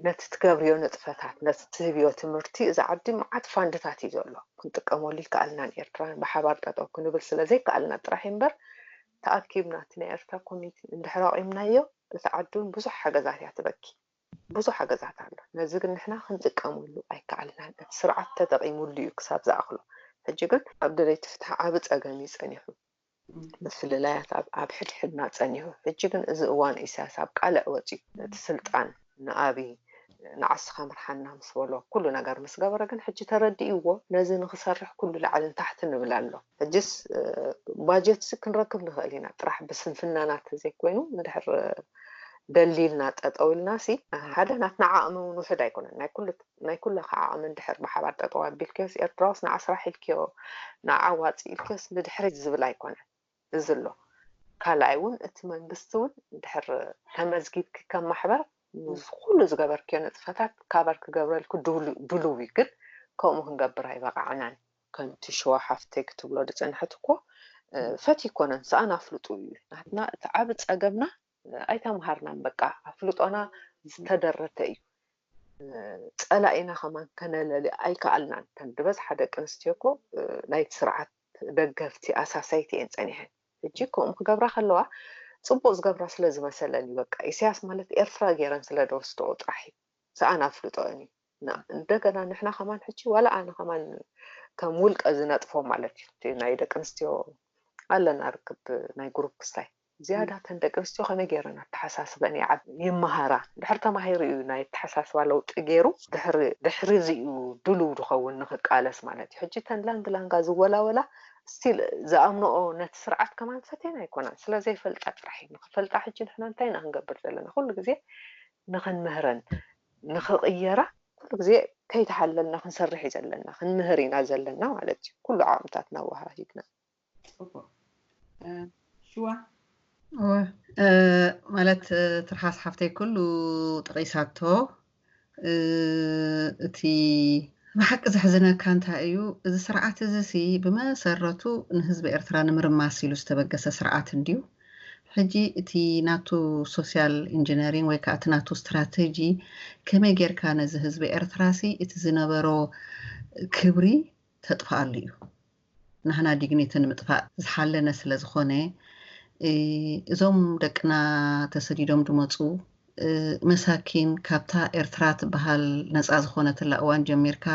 ነቲ ትገብርዮ ንጥፈታት፣ ነቲ ትህብዮ ትምህርቲ፣ እዚ ዓዲ መዓት ፋንድታት እዩ ዘሎ። ክንጥቀመሉ ይከኣልና፣ ንኤርትራውያን ብሓባር ጠጠው ክንብል ስለ ዘይከኣልና ጥራሕ እምበር፣ ተኣኪብና እቲ ናይ ኤርትራ ኮሚኒቲ እንድሕር ኣቑምናዮ፣ እቲ ዓዲ እውን ብዙሕ ሓገዛት እያ ትበኪ። ብዙሕ ሓገዛት ኣሎ። ነዚ ግን ንሕና ክንጥቀመሉ ኣይከኣልናን። እቲ ስርዓት ተጠቒሙሉ እዩ ክሳብ ዝኣኽሎ። ሕጂ ግን ኣብ ደለይቲ ፍትሒ ዓቢ ጸገም እዩ ጸኒሑ። ምፍልላያት ኣብ፣ ኣብ ሕድሕድና ጸኒሑ። ሕጂ ግን እዚ እዋን ኢሳያስ ኣብ ቃልዕ ወጺኡ፣ ነቲ ስልጣን ንኣብይ፣ ንዓስኻ ምርሓና ምስ በሎ፣ ኩሉ ነገር ምስ ገበረ ግን ሕጂ ተረዲእዎ፣ ነዚ ንኽሰርሕ ኩሉ ላዕልን ታሕትን ንብል ኣሎ። ሕጅስ፣ እ፣ ባጀትሲ ክንረክብ ንኽእል ኢና፣ ጥራሕ ብስንፍናና ተዘይኮይኑ፣ እንድሕር ደሊልና ጠጠው ኢልናሲ፣ ሓደ ናትና ዓቕሚ እውን ውሑድ ኣይኮነን። ናይ ኩሉ፣ ናይ ኩልኻ ዓቕሚ እንድሕር ብሓባር ጠጠው ኣቢልክዮስ፣ ኤርትራውስ ንዓስራሕ ኢልክዮ፣ ንዓዋፂ ኢልክዮስ ንድሕሪት ዝብል ኣይኮነን። እዚ ኣሎ። ካልኣይ እውን እቲ መንግስቲ እውን እንድሕር ተመዝጊብኪ ከም ማሕበር፣ ምስ ኩሉ ዝገበርክዮ ንጥፈታት ካቨር ክገብረልኩ ድሉ-፣ ድሉው እዩ። ግን ከምኡ ክንገብር ኣይበቃዕናን። ከምቲ ሽዋ ሓፍተይ ክትብሎ ዝጸንሐት እኮ፣ እ፣ ፈትዩ ይኮነን፣ ሰኣን ኣፍልጡ እዩ። ናትና እቲ ዓቢ ጸገምና፣ እ፣ ኣይተምሃርናን፣ በቃ ኣፍልጦና ዝተደረተ እዩ። እ፣ ጸላኢና ከማን ከነለሊ ኣይከኣልናን። ተን ዝበዝሓ ደቂ ኣንስትዮ እኮ፣ እ፣ ናይቲ ስርዓት ደገፍቲ ኣሳሰይቲ እየን ጸኒሐን። ሕጂ ከምኡ ክገብራ ከለዋ ጽቡቕ ዝገብራ ስለ ዝመሰለን እዩ። በቃ ኢሳያስ ማለት ኤርትራ ገይረን ስለ ዝወስድኦ ጥራሕ እዩ። ሰኣን ኣፍልጦ እዩ። ና-፣ እንደገና ንሕና ከማን ሕጂ ዋላ ኣነ ከማን ከም ውልቀ ዝነጥፎ ማለት እዩ። እቲ ናይ ደቂ ኣንስትዮ ኣለና ርክብ ናይ ግሩፕ ክስታይ። ዝያዳ እተን ደቂ ኣንስትዮ ከመይ ገይረን ኣተሓሳስበን ይዓብ-፣ ይመሃራ። ድሕር ተማሂሩ እዩ ናይ ኣተሓሳስባ ለውጢ ገይሩ፣ ድሕሪ፣ ድሕሪ እዚ እዩ ድሉው ዝኸውን ንኽቃለስ ማለት እዩ። ሕጂ እተን ላንግ ላንጋ ዝወላወላ ስቲል ዝኣምንኦ ነቲ ስርዓት ከማን ፈትየን ኣይኮናን። ስለ ዘይፈልጣ ጥራሕ እዩ። ንኽፈልጣ ሕጂ ንሕና እንታይ ኢና ክንገብር ዘለና? ኩሉ ግዜ ንኽንምህረን፣ ንኽቕየራ ኩሉ ግዜ ከይተሓለልና ክንሰርሕ እዩ ዘለና፣ ክንምህር ኢና ዘለና ማለት እዩ። ኩሉ ዓቕምታትና ኣወሃሂድና። ጽቡቕ። እ፣ ሽዋ? እወ፣ እ፣ ማለት፣ እ፣ ትርሓስ ሓፍተይ ኩሉ ጠቒሳቶ። እ፣ እቲ ብሓቂ ዘሕዝነካ እንታይ እዩ፣ እዚ ስርዓት እዚ ሲ ብመሰረቱ ንህዝቢ ኤርትራ ንምርማስ ኢሉ ዝተበገሰ ስርዓት እንድዩ። ሕጂ እቲ ናቱ ሶሻል ኢንጂነሪንግ ወይ ከዓ እቲ ናቱ ስትራተጂ ከመይ ጌርካ ነዚ ህዝቢ ኤርትራ ሲ እቲ ዝነበሮ ክብሪ ተጥፍኣሉ እዩ። ናህና ዲግኒቲ ንምጥፋእ ዝሓለነ ስለ ዝኾነ፣ እ፣ እዞም ደቅና ተሰዲዶም ዝመፁ፣ እ፣ መሳኪን ካብታ ኤርትራ ትበሃል ነፃ ዝኾነትላ እዋን ጀሚርካ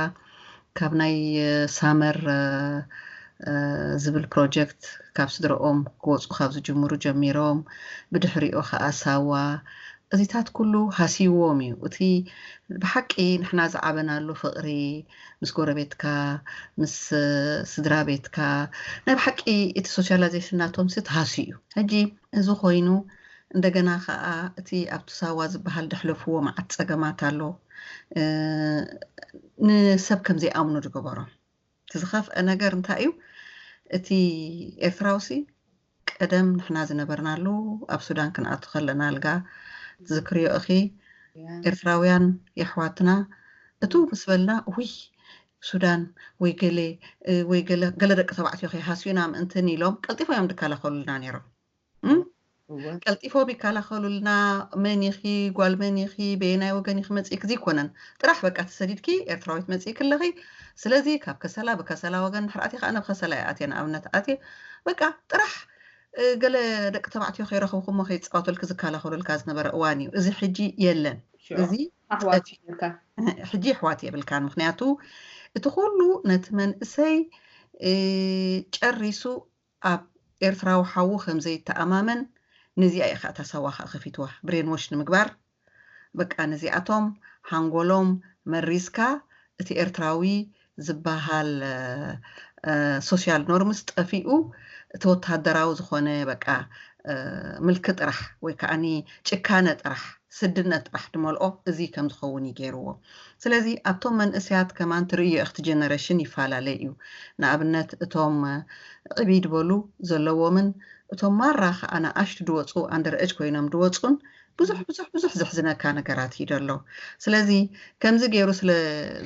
ካብ ናይ፣ እ፣ ሳመር፣ እ፣ እ፣ ዝብል ፕሮጀክት ካብ ስድረኦም ክወፁ ካብ ዝጅምሩ ጀሚሮም፣ ብድሕሪኡ ከዓ ሳዋ፣ እዚታት ኩሉ ሃስይዎም እዩ። እቲ ብሓቂ ንሕና ዝዓበናሉ ፍቕሪ ምስ ጎረቤትካ፣ ምስ፣ እ፣ ስድራ ቤትካ፣ ናይ ብሓቂ እቲ ሶሻላይዜሽን ናቶም ሲ ተሃስዩ እዩ። ሕጂ እዚ ኮይኑ እንደገና ከዓ እቲ ኣብቲ ሳዋ ዝበሃል ደሕለፍዎ መዓት ጸገማት ኣሎ። እ፣ ንሰብ ከም ዘይኣምኑ ዝገበሮም። እቲ ዝኸፍአ ነገር እንታይ እዩ? እቲ ኤርትራውሲ ቀደም ንሕና ዝነበርናሉ ኣብ ሱዳን ክንኣቱ ከለና ኣልጋ ትዝክርዮ እኺ፣ ያ። ኤርትራውያን የሕዋትና እቱ ምስ በልና፣ ውይ፣ ሱዳን ወይ ገለ፣ እ፣ ወይ ገለ፣ ገለ ደቂ ተባዕትዮ ከይሃስዩና ምእንትን ኢሎም ቀልጢፎም እዮም ዝከላኸሉልና ነይሮም። እም? እወ። ቀልጢፎም ይከላኸሉልና። መን ኢኺ፣ ጓል መን ኢኺ፣ በየናይ ወገን ኢኺ መጺእኪ ዘይኮነን። ጥራሕ በቃ ተሰዲድኪ ኤርትራዊት መጺእኪ ኣለኺ። ስለዚ ካብ ከሰላ፣ ብከሰላ ወገን ድሕሪ ኣቲኻ፣ ኣነ ብከሰላ እየ ኣትየ፣ ንኣብነት ኣትየ። በቃ ጥራሕ፣ እ፣ ገለ ደቂ ተባዕትዮ ከይረኸብኩሞ ከይጻወተልኪ ዝከላኸሉልካ ዝነበረ እዋን እዩ። እዚ ሕጂ የለን። ሽዑ እዚ ኣሕዋት ጠፊኡ። ነርካ። ሕጂ ኣሕዋት የብልካን። ምኽንያቱ እቲ ኩሉ ነቲ መንእሰይ፣ እ፣ ጨሪሱ ኣብ ኤርትራዊ ሓዉ ከም ዘይተኣማመን ነዚኣ እዩ ከዓ እታ ሳዋ ከዓ ከፊትዋ። ብሬን ዎሽ ንምግባር በቃ ነዚኣቶም ሓንጎሎም መሪዝካ እቲ ኤርትራዊ ዝበሃል፣ እ፣ እ፣ ሶሻል ኖርምስ ጠፊኡ እቲ ወታደራዊ ዝኾነ በቃ፣ እ፣ ምልኪ ጥራሕ ወይ ከዓኒ ጭካነ ጥራሕ ስድነት ጥራሕ ድመልኦ እዚ ከም ዝኸውን እዩ ገይርዎ። ስለዚ ኣብቶም መንእሰያት ከማን ትርእዮ ኢኽቲ ጀነሬሽን ይፈላለ እዩ። ንኣብነት እቶም ዕብይ ድበሉ ዘለዎምን እቶም ማራ ኸዓ ንኣሽቱ ድወፁ ኣንደር ኤጅ ኮይኖም ድወፁን ብዙሕ ብዙሕ ብዙሕ ዘሕዝነካ ነገራት እዩ ዘሎ። ስለዚ ከምዚ ገይሩ ስለ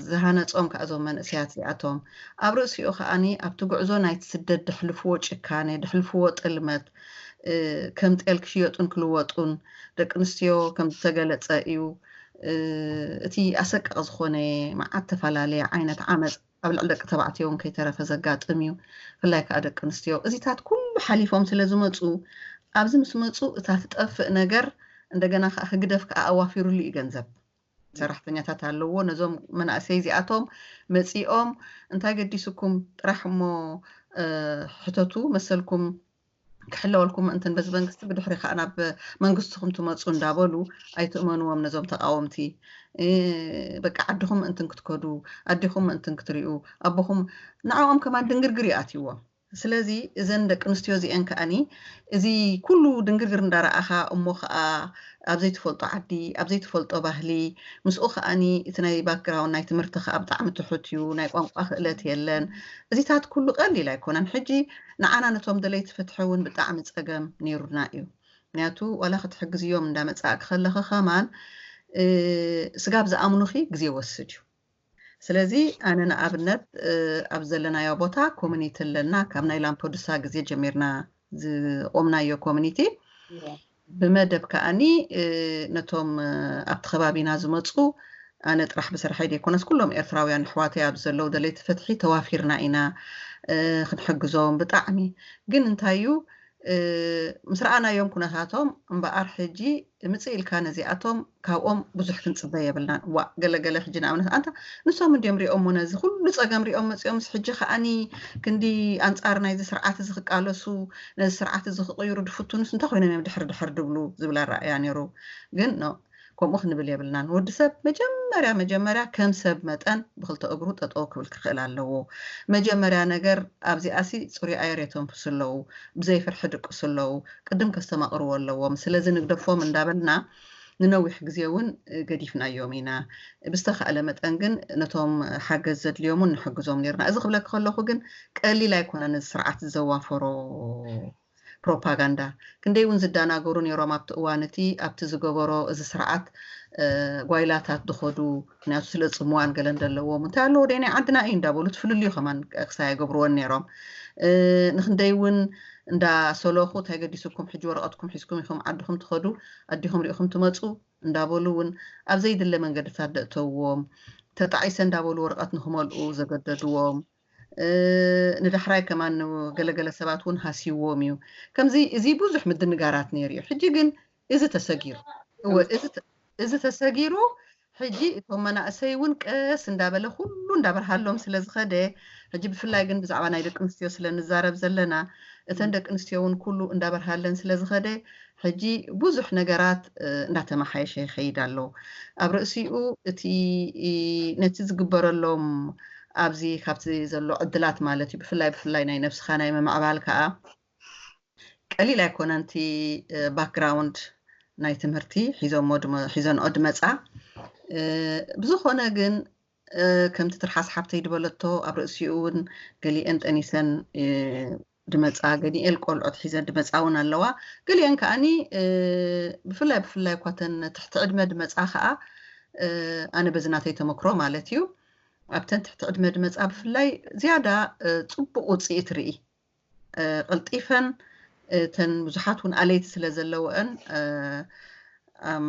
ዝሃነጾም ከዓ እዞም መንእሰያት እዚኣቶም ኣብ ርእሲኡ ከዓኒ ኣብቲ ጉዕዞ ናይቲ ስደት ድሕልፍዎ ጭካኔ ድሕልፍዎ ጥልመት ከም ጤል ክሽየጡን ክልወጡን ደቂ ኣንስትዮ ከም ዝተገለጸ እዩ። እቲ ኣሰቃቂ ዝኾነ መዓት ተፈላለየ ዓይነት ዓመፅ ኣብ ልዕሊ ደቂ ተባዕትዮ እውን ከይተረፈ ዘጋጥም እዩ። ብፍላይ ከዓ ደቂ ኣንስትዮ እዚታት ኩሉ ሓሊፎም ስለ ዝመፁ ኣብዚ ምስ መፁ እታ ትጠፍእ ነገር እንደገና ከዓ ህግደፍ ከዓ ኣዋፊሩሉ እዩ ገንዘብ። ሰራሕተኛታት ኣለዎ። ነዞም መናእሰይ እዚኣቶም መፂኦም እንታይ ገዲስኩም ጥራሕ እሞ ሕተቱ መሰልኩም ክሕለወልኩም ምእንትን በዚ መንግስቲ ብድሕሪ ከዓ ናብ መንግስትኹም ትመፁ እንዳበሉ ኣይትእመንዎም ነዞም ተቃወምቲ። በቃ ዓድኹም ምእንትን ክትከዱ ኣዲኹም ምእንትን ክትሪኡ ኣቦኹም ንዕኦም ከማን ድንግርግር ይኣትይዎም። ስለዚ እዘን ደቂ ኣንስትዮ እዚአን ከዓኒ እዚ ኩሉ ድንግርግር እንዳረኣኻ እሞ ከዓ ኣብ ዘይትፈልጦ ዓዲ ኣብ ዘይትፈልጦ ባህሊ ምስኡ ከዓኒ እቲ ናይ ባክግራውንድ ናይ ትምህርቲ ከዓ ብጣዕሚ ትሑት እዩ። ናይ ቋንቋ ክእለት የለን። እዚታት ኩሉ ቀሊል ኣይኮነን። ሕጂ ንዓና ነቶም ደለይቲ ፍትሒ እውን ብጣዕሚ ፀገም ነይሩና እዩ። ምክንያቱ ዋላ ክትሕግዝዮም እንዳመፃእኪ ከለኺ ከማን ስጋብ ዝኣምኑኺ ግዜ ወስድ እዩ። ስለዚ ኣነ ንኣብነት ኣብ ዘለናዮ ቦታ ኮሚኒቲ ኣለና። ካብ ናይ ላምፖዱሳ ግዜ ጀሚርና ዝቆምናዮ ኮሚኒቲ ብመደብ ከዓኒ ነቶም ኣብቲ ከባቢና ዝመፁ ኣነ ጥራሕ ብስርሐይ ዘይኮነስ ኩሎም ኤርትራውያን ኣሕዋተይ ኣብ ዘለዉ ደለይቲ ፍትሒ ተዋፊርና ኢና ክንሕግዞም ብጣዕሚ። ግን እንታይ እዩ ምስ ረኣናዮም ኩነታቶም እምበኣር ሕጂ ምፅእ ኢልካ ነዚኣቶም ካብኦም ብዙሕ ክንፅበ የብልናን። ዋ ገለገለ ሕጂ ንኣብነት ኣንታ ንሶም እንዲዮም ሪኦሞ ነዚ ኩሉ ፀገም ሪኦም መፂኦምስ ሕጂ ከዓኒ ክንዲ ኣንፃር ናይዚ ስርዓት እዚ ክቃለሱ ነዚ ስርዓት እዚ ክቕይሩ ድፍትኑስ እንታይ ኮይኖም እዮም ድሕር ድሕር ድብሉ ዝብል ኣረኣያ ነይሩ። ግን ኖ ከምኡ ክንብል የብልናን። ወዲ ሰብ መጀመርያ መጀመርያ ከም ሰብ መጠን ብክልተ እግሩ ጠጠው ክብል ክኽእል ኣለዎ። መጀመርያ ነገር ኣብዚኣሲ ፅሩይ ኣየር የተንፍሱ ኣለዉ፣ ብዘይ ፍርሒ ድቅሱ ኣለዉ፣ ቅድም ከስተማቕርዎ ኣለዎም። ስለዚ ንግደፎም እንዳበልና ንነዊሕ ግዜ እውን ገዲፍናዮም ኢና። ብዝተኻእለ መጠን ግን ነቶም ሓገዝ ዘድልዮም እውን ንሕግዞም ነርና። እዚ ክብለኪ ከለኹ ግን ቀሊል ኣይኮነን እዚ ስርዓት ዘዋፈሮ ፕሮፓጋንዳ። ክንደይ እውን ዝደናገሩ ነይሮም ኣብቲ እዋን እቲ ኣብቲ ዝገበሮ እዚ ስርዓት ጓይላታት ዝኸዱ ምክንያቱ ስለ ፅምዋን ገለን ዘለዎም እንታይ ኣለዎ ደይ ናይ ዓድና እዩ እንዳበሉ ትፍልልዩ ከማን ክሳይ ኣይገብርዎን ነይሮም። ንክንደይ እውን እንዳሰለኹ እንታይ ገዲስኩም ሕጂ ወረቐትኩም ሒዝኩም ኢኹም ዓድኹም ትኸዱ ኣዲኹም ሪኢኹም ትመፁ እንዳበሉ እውን ኣብ ዘይድለ መንገድታት ደእተውዎም ተጣዒሰ እንዳበሉ ወረቐት ንክመልኡ ዘገደድዎም ንዳሕራይ ከማን ገለገለ ሰባት እውን ሃስይዎም እዩ። ከምዚ እዚ ብዙሕ ምድንጋራት ነይሩ እዩ። ሕጂ ግን እዚ ተሰጊሩ እወ እዚ ተሰጊሩ ሕጂ እቶም መናእሰይ እውን ቀስ እንዳበለ ኩሉ እንዳበርሃሎም ስለ ዝኸደ ሕጂ ብፍላይ ግን ብዛዕባ ናይ ደቂ ኣንስትዮ ስለ ንዛረብ ዘለና እተን ደቂ ኣንስትዮ እውን ኩሉ እንዳበርሃለን ስለ ዝኸደ ሕጂ ብዙሕ ነገራት እንዳተመሓየሸ ይኸይድ ኣሎ። ኣብ ርእሲኡ እቲ ነቲ ዝግበረሎም ኣብዚ ካብቲ ዘሎ ዕድላት ማለት እዩ ብፍላይ ብፍላይ ናይ ነብስኻ ናይ ምምዕባል ከዓ ቀሊል ኣይኮነን እቲ ባክግራውንድ ናይ ትምህርቲ ሒዞሞ ሒዘንኦ ድመፃ ብዝኾነ ግን ከምቲ ትርሓስ ሓብተይ ድበለቶ ኣብ ርእሲኡ እውን ገሊአን ጠኒሰን ድመፃ ገሊኤል ቆልዑት ሒዘን ድመፃ እውን ኣለዋ። ገሊአን ከዓኒ ብፍላይ ብፍላይ እኳተን ትሕቲ ዕድመ ድመፃ ከዓ ኣነ በዚ ናተይ ተመክሮ ማለት እዩ ኣብተን ትሕቲ ዕድመ ድመፃ ብፍላይ ዝያዳ ፅቡቅ ውፅኢት ርኢ ቀልጢፈን እተን ብዙሓት እውን ኣለይቲ ስለ ዘለውአን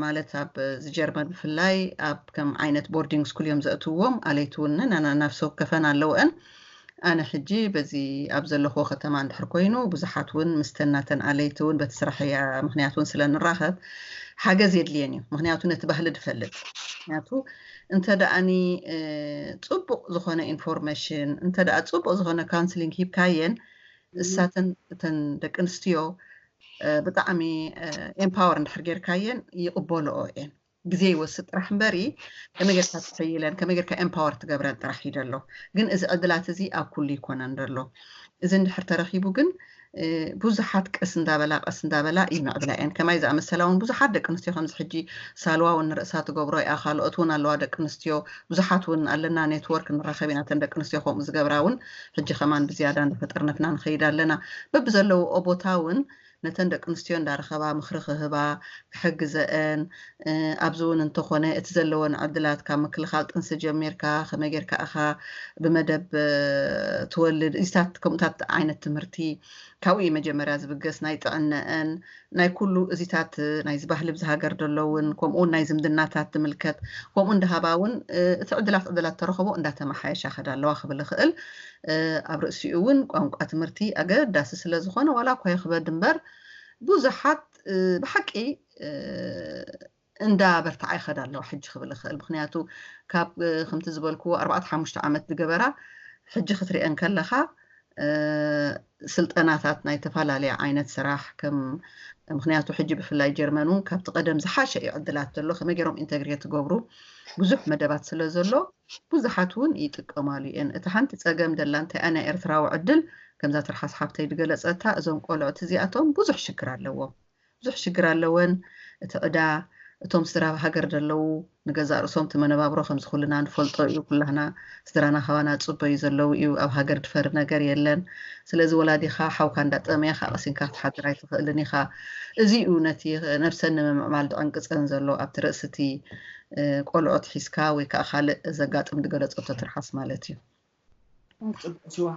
ማለት ኣብ ዝጀርመን ብፍላይ ኣብ ከም ዓይነት ቦርዲንግ ስኩል እዮም ዘእትዎም ኣለይቲ እውን ናብሰ ወከፈን ኣለውአን ኣነ ሕጂ በዚ ኣብ ዘለኹዎ ከተማ እንድሕር ኮይኑ ብዙሓት እውን ምስተናተን ኣለይቲ እውን በቲ ስራሕ እያ ምክንያት እውን ስለ ንራኸብ ሓገዝ የድልየን እዩ ምክንያቱ ነቲ ባህሊ ድፈልጥ ምክንያቱ እንተ ደኣኒ ፅቡቅ ዝኾነ ኢንፎርሜሽን እንተ ደኣ ፅቡቅ ዝኾነ ካውንስሊንግ ሂብካየን እሳተን እተን ደቂ ኣንስትዮ ብጣዕሚ ኤምፓወር እንድሕር ጌርካየን ይቕበልኦ እየን ግዜ ይወስድ ጥራሕ እምበሪ ከመይ ጌርካ ትሕይለን ከመይ ጌርካ ኤምፓወር ትገብረን ጥራሕ እዩ ደሎ ግን እዚ ዕድላት እዚ ኣብ ኩሉ ይኮነን ደሎ እዚ እንድሕር ተረኪቡ ግን ብዙሓት ቀስ እንዳበላ ቀስ እንዳበላ ይምዕብላ እየን ከማይ ዝኣመሰላ እውን ብዙሓት ደቂ ኣንስትዮ ከምዚ ሕጂ ሳልዋ እውን ንርእሳ ትገብሮ እያ ካልኦት እውን ኣለዋ ደቂ ኣንስትዮ ብዙሓት እውን ኣለና ኔትወርክ ንራኸብ ኢና ተን ደቂ ኣንስትዮ ከምኡ ዝገብራ እውን ሕጂ ከማን ብዝያዳ እንዳፈጠርነትና ንኸይድ ኣለና በብዘለውኦ ቦታ እውን ነተን ደቂ ኣንስትዮ እንዳረኸባ ምኽሪ ክህባ፣ ክሕግዘአን፣ ኣብዚ እውን እንተኾነ እቲ ዘለወን ዕድላት ካብ ምክልኻል ጥንሲ ጀሚርካ ከመይ ጌርካ ኢኻ ብመደብ ትወልድ፣ እዚታት ከምኡታት ዓይነት ትምህርቲ ካብኡ እዩ መጀመርያ ዝብገስ። ናይ ጥዕነአን ናይ ኩሉ እዚታት ናይዚ ባህሊ ብዚ ሃገር ዘለውን ከምኡውን ናይ ዝምድናታት ትምልከት ከምኡ እንዳሃባ እውን እቲ ዕድላት ዕድላት ተረኸቦ እንዳተመሓየሻ ከዳ ኣለዋ ክብል እኽእል። ኣብ ርእሲኡ እውን ቋንቋ ትምህርቲ ኣገዳሲ ስለ ዝኾነ ዋላ እኳ ይኽበድ እምበር ብዙሓት ብሓቂ እንዳ በርትዓ ይኸዳ ኣለዋ ሕጂ ክብል እኽእል። ምክንያቱ ካብ ከምቲ ዝበልክዎ ኣርባዕተ ሓሙሽተ ዓመት ዝገበራ ሕጂ ክትሪአን ከለኻ ስልጠናታት ናይ ተፈላለየ ዓይነት ስራሕ ከም ምክንያቱ ሕጂ ብፍላይ ጀርመን እውን ካብቲ ቀደም ዝሓሸ እዩ ዕድላት ዘሎ ከመይ ገይሮም ኢንተግሬት ትገብሩ ብዙሕ መደባት ስለ ዘሎ ብዙሓት እውን ይጥቀማሉ እየን። እቲ ሓንቲ ፀገም ደላ እንታይ ኣነ ኤርትራዊ ዕድል ከምዛ ትርሓስ ሓብተይ ዝገለፀታ እዞም ቆልዑት እዚኣቶም ብዙሕ ሽግር ኣለዎም ብዙሕ ሽግር ኣለወን። እቲ ዕዳ እቶም ስድራ ሃገር ዘለዉ ንገዛእ ርእሶም እቲ መነባብሮ ከምዚ ኩልና ንፈልጦ እዩ። ኩላህና ስድራና ካባና ጽበዩ ዘለዉ እዩ። ኣብ ሃገር ድፈሪ ነገር የለን። ስለዚ ወላዲኻ ሓውካ እንዳጠመየ ከዓ ቀሲንካ ክትሓድር ኣይትኽእልን ኢኻ። እዚ እዩ ነቲ ነብሰን ንምምዕባል ድዕንቅጸን ዘሎ ኣብቲ ርእሲ እቲ ቆልዖት ሒዝካ ወይ ከዓ ካልእ ዘጋጥም ዝገለጸቶ ትርሓስ ማለት እዩ። ጽቡቅ ሽዋ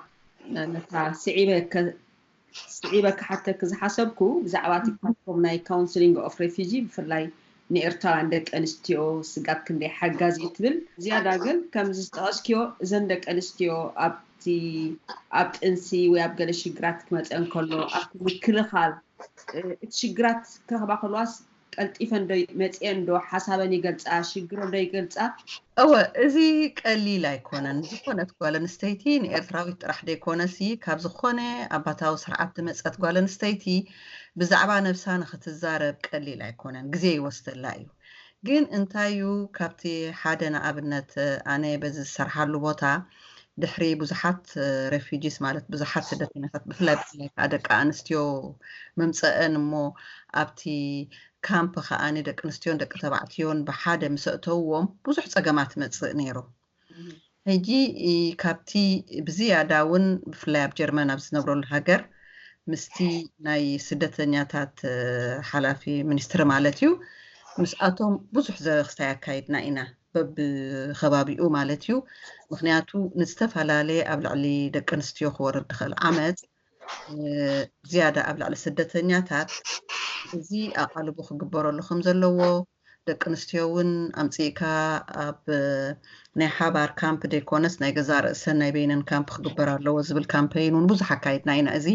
ነታ ስዒበ ስዒበ ክሓተክ ዝሓሰብኩ ብዛዕባ እቲ ፕላትፎርም ናይ ካውንስሊንግ ኦፍ ሬፊጂ ብፍላይ ንኤርትራውያን ደቂ ኣንስትዮ ስጋብ ክንደይ ሓጋዚ እዩ ትብል ዝያዳ ግን ከምዚ ዝጠቐስክዮ እዘን ደቂ ኣንስትዮ ኣብቲ ኣብ ጥንሲ ወይ ኣብ ገለ ሽግራት ክመፀ እንከሎ ኣብቲ ምክልኻል እቲ ሽግራት ክረኽባ ከለዋስ ቀልጢፈን ዶ መፅኤን ዶ ሓሳበን ይገልፃ ሽግረን ዶ ይገልፃ እወ እዚ ቀሊል ኣይኮነን። ዝኾነት ጓል ኣንስተይቲ ንኤርትራዊት ጥራሕ ደይኮነሲ ካብ ዝኾነ ኣባታዊ ስርዓት ዝመፀት ጓል ኣንስተይቲ ብዛዕባ ነብሳ ንክትዛረብ ቀሊል ኣይኮነን። ግዜ ይወስደላ እዩ። ግን እንታይ እዩ ካብቲ ሓደ ንኣብነት ኣነ በዚ ዝሰርሓሉ ቦታ ድሕሪ ብዙሓት ሬፊጂስ ማለት ብዙሓት ስደተኛታት ብፍላይ ብፍላይ ከዓ ደቂ ኣንስትዮ ምምፀአን እሞ ኣብቲ ካምፕ ከዓኒ ደቂ ኣንስትዮን ደቂ ተባዕትዮን ብሓደ ምስ ኣእተውዎም ብዙሕ ፀገማት መፅእ ነይሩ። ሕጂ ካብቲ ብዝያዳ እውን ብፍላይ ኣብ ጀርመን ኣብ ዝነብረሉ ሃገር ምስቲ ናይ ስደተኛታት ሓላፊ ሚኒስትሪ ማለት እዩ ምስኣቶም ብዙሕ ዘረኽስታ ያካይድና ኢና በብከባቢኡ ማለት እዩ። ምክንያቱ ንዝተፈላለየ ኣብ ልዕሊ ደቂ ኣንስትዮ ክወርድ ዝኽእል ዓመፅ ዝያዳ ኣብ ልዕሊ ስደተኛታት እዚ ኣቓልቦ ክግበረሉ ከም ዘለዎ ደቂ ኣንስትዮ እውን ኣምፅእካ ኣብ ናይ ሓባር ካምፕ ዘይኮነስ ናይ ገዛ ርእሰን ናይ በይነን ካምፕ ክግበር ኣለዎ ዝብል ካምፐይን እውን ብዙሕ ኣካይድና ኢና። እዚ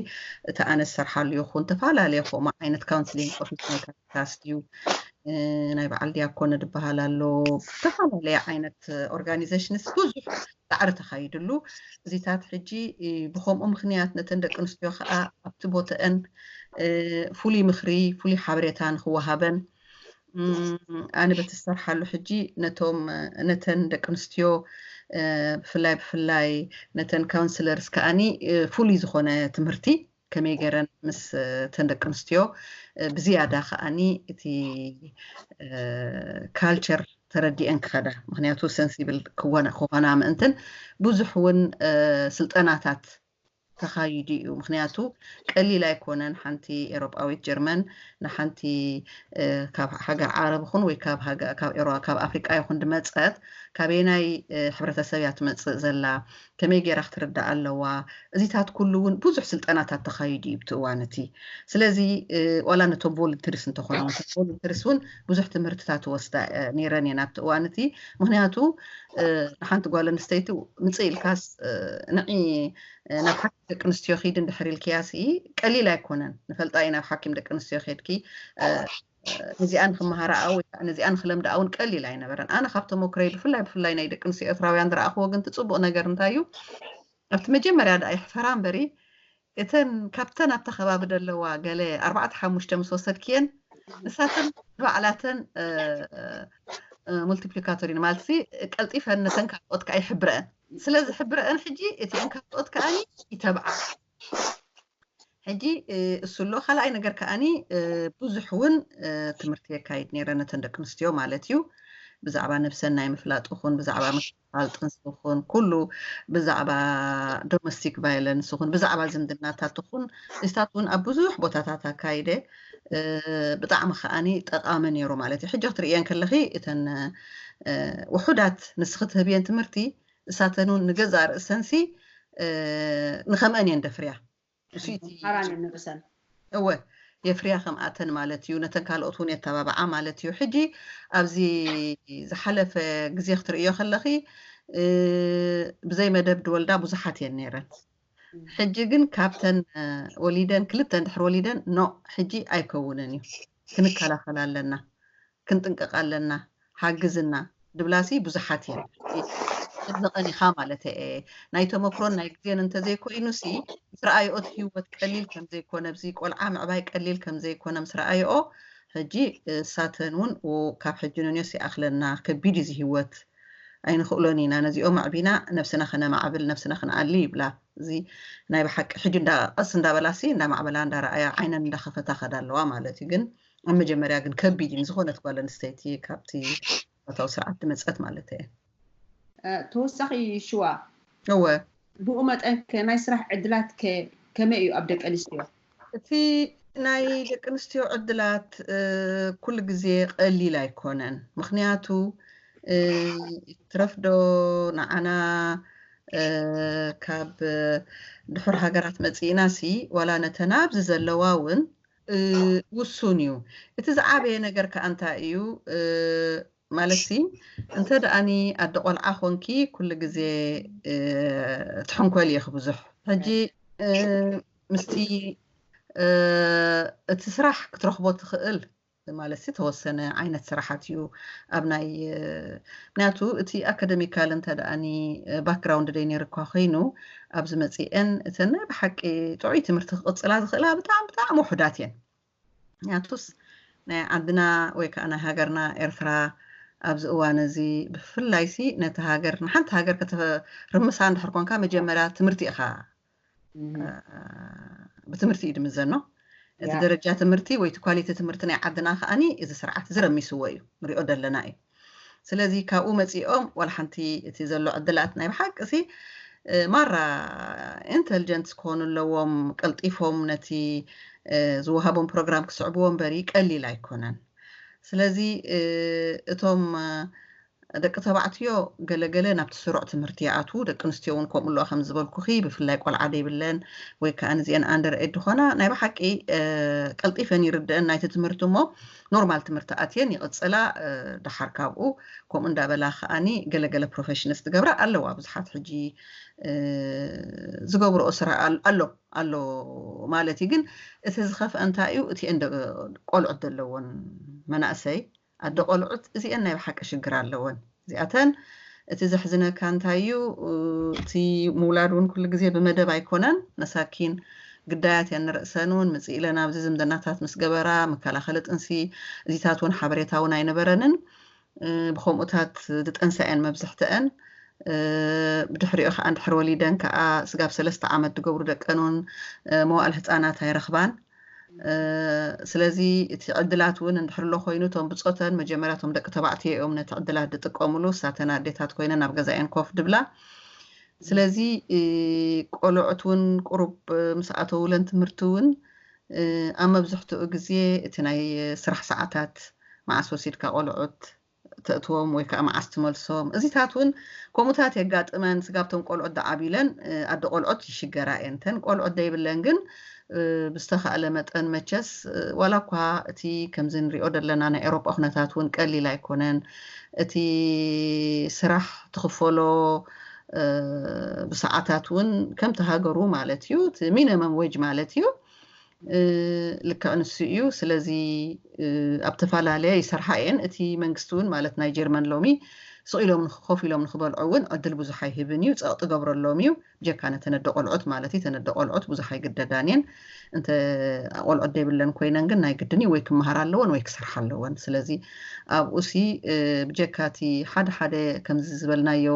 እቲ ኣነ ዝሰርሓሉ ይኹን ተፈላለየ ከምኡ ዓይነት ካውንስሊንግ ኦፊስ ናይ ካሪታስ ድዩ ናይ በዓል ዲያኮነ ዝበሃል ኣሎ ዝተፈላለየ ዓይነት ኦርጋኒዜሽንስ ብዙሕ ፃዕሪ ተኻይድሉ እዚታት ሕጂ ብከምኡ ምክንያት ነተን ደቂ ኣንስትዮ ከዓ ኣብቲ ቦተአን ፍሉይ ምክሪ ፍሉይ ሓበሬታ ንክወሃበን ኣነ በቲ ዝሰርሓሉ ሕጂ ነቶም ነተን ደቂ ኣንስትዮ ብፍላይ ብፍላይ ነተን ካውንስለርስ ከዓኒ ፍሉይ ዝኾነ ትምህርቲ ከመይ ገይረን ምስ ተን ደቂ ኣንስትዮ ብዝያዳ ከዓኒ እቲ ካልቸር ተረዲአን ክኸዳ ምክንያቱ ሰንሲብል ክኾና ምእንትን ብዙሕ እውን ስልጠናታት ተኻይዱ እዩ። ምክንያቱ ቀሊል ኣይኮነን ሓንቲ ኤሮጳዊት ጀርመን ንሓንቲ ካብ ሃገር ዓረብ ኹን ወይ ካብ ኤሮ ካብ ኣፍሪቃ ይኹን ድመፀት ካበየናይ ሕብረተሰብ እያ ትመፅእ ዘላ ከመይ ገይራ ክትርዳእ ኣለዋ እዚታት ኩሉ እውን ብዙሕ ስልጠናታት ተኻይዱ እዩ ብቲ እዋን እቲ ስለዚ ዋላ ነቶም ቮሉንተሪስ እንተኾነ ቮሉንተሪስ እውን ብዙሕ ትምህርትታት ወስዳ ነይረን እየን ኣብቲ እዋን እቲ ምክንያቱ ንሓንቲ ጓል ኣንስተይቲ ምፅእ ኢልካስ ንዒ ናብ ሓኪም ደቂ ኣንስትዮ ኪድ እንድሕር ኢልክያ ሲ ቀሊል ኣይኮነን ንፈልጣ እዩ ናብ ሓኪም ደቂ ኣንስትዮ ኬድኪ ነዚኣ ንክመሃራኣ ወይ ከዓ ነዚኣ ንክለምዳኣ እውን ቀሊል ኣይነበረን ኣነ ካብ ተመክረይ ብፍላይ ብፍላይ ናይ ደቂ ኣንስትዮ ኤርትራውያን ዝረኣኽዎ ግን ትፅቡቅ ነገር እንታይ እዩ ኣብቲ መጀመርያ ደኣ ይሕፈራ እምበሪ እተን ካብተን ኣብታ ከባቢ ዘለዋ ገለ ኣርባዕተ ሓሙሽተ ምስ ወሰድክየን ንሳተን ንባዕላተን ሙልቲፕሊካቶሪ ማለት ቀልጢፈን ነተን ካልኦት ከዓ ይሕብረአን ስለዚ ሕብረአን ሕጂ እቲአን ካልኦት ከዓኒ ይተብዓ ሕጂ እሱ ኣሎ ካልኣይ ነገር ከዓኒ ብዙሕ እውን ትምህርቲ የካይድ ነይረ ነተን ደቂ ኣንስትዮ ማለት እዩ ብዛዕባ ነብሰን ናይ ምፍላጥ ይኹን ብዛዕባ ምክልኻል ጥንሲ ይኹን ኩሉ ብዛዕባ ዶሜስቲክ ቫይለንስ ይኹን ብዛዕባ ዝምድናታት ይኹን እዚታት እውን ኣብ ብዙሕ ቦታታት ኣካይደ ብጣዕሚ ከዓኒ ጠቃሚ ነይሩ ማለት እዩ። ሕጂ ክትርእየን ከለኺ እተን ውሑዳት ንስኺ ትህብየን ትምህርቲ እሳተን እውን ንገዛእ ርእሰንሲ ንኸምአን እየን ደፍርያ። መሃራን እየን ንርእሰን። እወ የፍርያ ከምኣተን ማለት እዩ። ነተን ካልኦት እውን የተባብዓ ማለት እዩ። ሕጂ ኣብዚ ዝሓለፈ ግዜ ክትርእዮ ከለኺ ብዘይ መደብ ድወልዳ ብዙሓት እየን ነይረን። ሕጂ ግን ካብተን ወሊደን ክልተ እንድሕር ወሊደን ኖ ሕጂ ኣይከውንን እዩ፣ ክንከላኸል ኣለና፣ ክንጥንቀቕ ኣለና፣ ሓግዝና ድብላሲ ብዙሓት እየን። ዘቐኒኻ ማለት እየ። ናይ ተመክሮን ናይ ግዜን እንተዘይኮይኑሲ ምስ ረኣይኦ እቲ ህይወት ቀሊል ከምዘይኮነ፣ ኣብዚ ቆልዓ ምዕባይ ቀሊል ከምዘይኮነ ምስ ረኣይኦ ሕጂ እሳተን እውን ካብ ሕጂ ንንዮስ ይኣኽለና፣ ከቢድ እዩ እዚ ህይወት፣ ኣይንኽእሎን ኢና፣ ነዚኦም ኣዕቢና ነብስና ከነማዕብል ነብስና ክንኣሊ ይብላ። እዚ ናይ ብሓቂ ሕጂ እንዳ ቀስ እንዳበላሲ እንዳማዕበላ እንዳረኣያ ዓይነን እንዳኸፈታ ከዳ ኣለዋ ማለት እዩ። ግን ኣብ መጀመርያ ግን ከቢድ እዩ ንዝኾነት ጓል ኣንስተይቲ ካብቲ ፆታዊ ስርዓት ዝመፀት ማለት እየ። ተወሳኺ ሽዋ እወ ብኡ መጠን ከ ናይ ስራሕ ዕድላት ከ ከመይ እዩ ኣብ ደቂ ኣንስትዮ? እቲ ናይ ደቂ ኣንስትዮ ዕድላት ኩሉ ግዜ ቀሊል ኣይኮነን። ምክንያቱ ትረፍዶ ንዓና ካብ ድሑር ሃገራት መፂእና ሲ ዋላ ነተን ኣብዚ ዘለዋ እውን ውሱን እዩ። እቲ ዝዓበየ ነገር ከዓ እንታይ እዩ ማለት ሲ እንተ ደኣኒ ኣደ ቆልዓ ኮንኪ ኩሉ ግዜ ትሕንኮል ኢኺ ብዙሕ። ሕጂ ምስቲ እቲ ስራሕ ክትረኽቦ ትኽእል ማለት ሲ ተወሰነ ዓይነት ስራሓት እዩ ኣብ ናይ ምክንያቱ እቲ ኣካደሚካል እንተ ደኣኒ ባክግራውንድ ደይ ነይሩ እኳ ኮይኑ ኣብዚ መፂአን እተን ናይ ብሓቂ ጥዑይ ትምህርቲ ክቕፅላ ዝኽእላ ብጣዕሚ ብጣዕሚ ውሑዳት እየን። ምክንያቱስ ናይ ዓድና ወይ ከዓ ናይ ሃገርና ኤርትራ ኣብዚ እዋን እዚ ብፍላይ ሲ ነቲ ሃገር ንሓንቲ ሃገር ከተርምሳ እንድሕር ኮንካ መጀመርያ ትምህርቲ ኢኻ ብትምህርቲ እዩ ድምዘኖ። እቲ ደረጃ ትምህርቲ ወይ እቲ ኳሊቲ ትምህርቲ ናይ ዓድና ከዓኒ እዚ ስርዓት እዚ ረሚስዎ እዩ ንሪኦ ዘለና እዩ። ስለዚ ካብኡ መፂኦም ዋላ ሓንቲ እቲ ዘሎ ዕድላት ናይ ብሓቂ ሲ ማራ ኢንተልጀንት ክኾኑ ኣለዎም። ቀልጢፎም ነቲ ዝወሃቦም ፕሮግራም ክስዕብዎ እምበሪ ቀሊል ኣይኮነን። ስለዚ እቶም ደቂ ተባዕትዮ ገለገለ ናብቲ ስሩዕ ትምህርቲ ይኣትዉ፣ ደቂ ኣንስትዮ እውን ከምኡ ኣለዋ። ከም ዝበልኩኺ ብፍላይ ቆልዓ ደይብለን ወይ ከዓ ንዚአን ኣንደር ኤድ ዝኾና ናይ ብሓቂ ቀልጢፈን ይርድአን ናይቲ ትምህርቲ እሞ ኖርማል ትምህርቲ ኣትየን ይቕፅላ። ደሓር ካብኡ ከምኡ እንዳበላ ከዓኒ ገለገለ ፕሮፌሽንስ ትገብራ ኣለዋ። ብዙሓት ሕጂ ዝገብርኦ ስራሕ ኣሎ ኣሎ ማለት እዩ። ግን እቲ ዝኸፍአ እንታይ እዩ? እቲአን ቆልዑት ዘለዎን መናእሰይ ኣደ ቆልዑት እዚአን ናይ ብሓቂ ሽግር ኣለወን። እዚኣተን እቲ ዘሕዝነካ እንታይ እዩ? እቲ ምውላድ እውን ኩሉ ግዜ ብመደብ ኣይኮነን። መሳኪን ግዳያት እየን ንርእሰን እውን ምጽእ ኢለን ኣብዚ ዝምድናታት ምስ ገበራ መከላኸሊ ጥንሲ እዚታት እውን ሓበሬታ እውን ኣይነበረንን። ብከምኡታት ዝጠንሳ እየን መብዝሕትአን። ብድሕሪኡ ከዓ እንድሕር ወሊደን ከዓ ስጋብ ሰለስተ ዓመት ዝገብሩ ደቀን እውን መዋእል ህፃናት ኣይረኽባን። ስለዚ እቲ ዕድላት እውን እንድሕር ኣሎ ኮይኑ እቶም ብፆተን መጀመርያ እቶም ደቂ ተባዕትዮ እዮም ነቲ ዕድላት ዝጥቀምሉ። እሳተን ኣዴታት ኮይነን ኣብ ገዛኤን ኮፍ ድብላ። ስለዚ ቆልዑት እውን ቁሩብ ምስ ኣተውለን ትምህርቲ እውን ኣብ መብዝሕትኡ ግዜ እቲ ናይ ስራሕ ሰዓታት መዓስ ወሲድካ ቆልዑት ተእትዎም ወይ ከዓ መዓስ ትመልሶም እዚታት እውን ከምኡታት የጋጥመን። ስጋብቶም ቆልዑት ደዓብ ኢለን ኣደ ቆልዑት ይሽገራ እየን። ተን ቆልዑት ደይብለን ግን ብዝተኻእለ መጠን መቸስ ዋላ እኳ እቲ ከምዚ ንሪኦ ዘለና ናይ ኤሮጳ ኩነታት እውን ቀሊል ኣይኮነን። እቲ ስራሕ ትኽፈሎ ብሰዓታት እውን ከምቲ ሃገሩ ማለት እዩ፣ እቲ ሚኒመም ዌጅ ማለት እዩ። ልክዕ ንሱ እዩ። ስለዚ ኣብ ተፈላለየ ይሰርሓ እየን። እቲ መንግስቲ እውን ማለት ናይ ጀርመን ሎሚ ስቕ ኢሎም ኮፍ ኢሎም ንክበልዑ እውን ዕድል ብዙሕ ኣይህብን እዩ። ፀቕጢ ገብረሎም እዩ። ብጀካ ነተን ኣደ ቆልዑት ማለት እዩ። እተን ኣደ ቆልዑት ብዙሕ ኣይግደዳን እየን። እንተ ቆልዑት ደይብለን ኮይነን ግን ናይ ግድን እዩ ወይ ክመሃራ ኣለወን ወይ ክሰርሓ ኣለወን። ስለዚ ኣብኡ ሲ ብጀካ እቲ ሓደ ሓደ ከምዚ ዝበልናዮ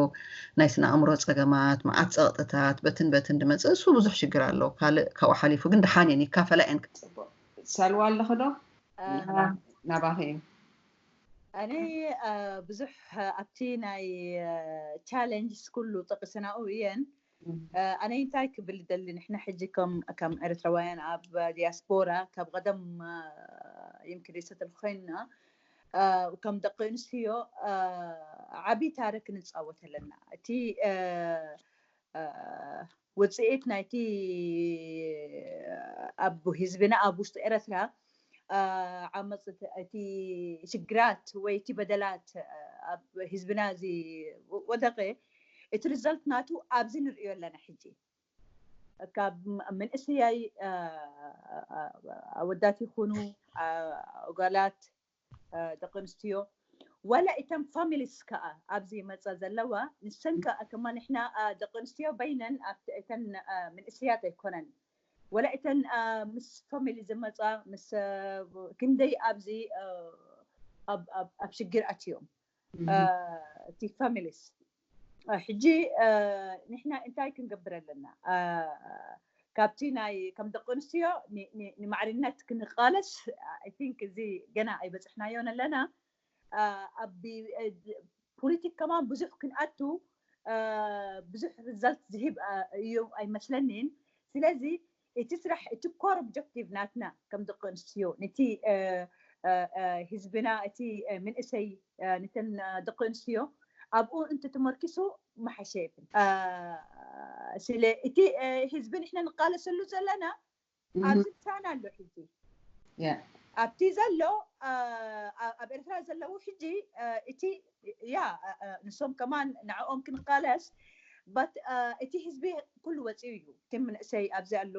ናይ ስነ ኣእምሮ ፀገማት፣ መዓት ፀቕጥታት በትን በትን ድመፅእ እሱ ብዙሕ ሽግር ኣሎ። ካልእ ካብኡ ሓሊፉ ግን ደሓን እየን ይካፈላ እየን። ሳልዋ ኣለኺ ዶ? ናባኺ እዩ። ኣነ ብዙሕ ኣብቲ ናይ ቻለንጅስ ኩሉ ጠቅስናኡ እየን። ኣነ እንታይ ክብል ደሊ፣ ንሕና ሕጂ ከም ከም ኤርትራውያን ኣብ ዲያስፖራ ካብ ቀደም ይምክን ሪሰትል ኮይንና፣ ከም ደቂ ኣንስትዮ ዓብዪ ታሪክ ንፃወት ኣለና። እቲ ውፅኢት ናይቲ ኣብ ህዝብና ኣብ ውሽጢ ኤርትራ ዓመፅ፣ እቲ ሽግራት ወይ እቲ በደላት ኣብ ህዝብና እዚ ወደቀ፣ እቲ ሪዛልት ናቱ ኣብዚ ንርእዮ ኣለና። ሕጂ ካብ መንእሰያይ ኣወዳት ይኹኑ፣ ጓላት፣ ደቂ ኣንስትዮ፣ ዋላ እተን ፋሚሊስ ከኣ ኣብዚ መጻ ዘለዋ፣ ንሰን ከኣ ከማ ንሕና ደቂ ኣንስትዮ በይነን እተን መንእሰያት ኣይኮነን። ወላ እተን ምስ ፋሚሊ ዝመጻ ምስ ክንደይ ኣብዚ ኣብ ሽግር ኣትዮም እቲ ፋሚሊስ። ሕጂ ንሕና እንታይ ክንገብር ኣለና? ካብቲ ናይ ከም ደቂ ኣንስትዮ ንማዕርነት ክንቃለስ፣ ኣይ ቲንክ እዚ ገና ኣይበፅሕናዮን ኣለና። ኣብ ፖለቲክ ከማን ብዙሕ ክንኣቱ ብዙሕ ሪዛልት ዝህብ እዩ ኣይመስለኒን። ስለዚ እቲ ስራሕ፣ እቲ ኮር ኦብጀክቲቭ ናትና ከም ደቂ ኣንስትዮ፣ ነቲ ህዝብና፣ እቲ መንእሰይ፣ ነተን ደቂ ኣንስትዮ ኣብኡ እንተተመርኪሱ መሓሸ ይብል። ስለ እቲ ህዝቢ ንሕና ንቃለሰሉ ዘለና ኣብዚ ቻና ኣሎ ሕጂ ኣብቲ ዘሎ ኣብ ኤርትራ ዘለዉ ሕጂ እቲ ያ ንሶም ከማን ንዕኦም ክንቃለስ፣ በት እቲ ህዝቢ ኩሉ ወፂኡ እዩ። እቲ መንእሰይ ኣብዚ ኣሎ።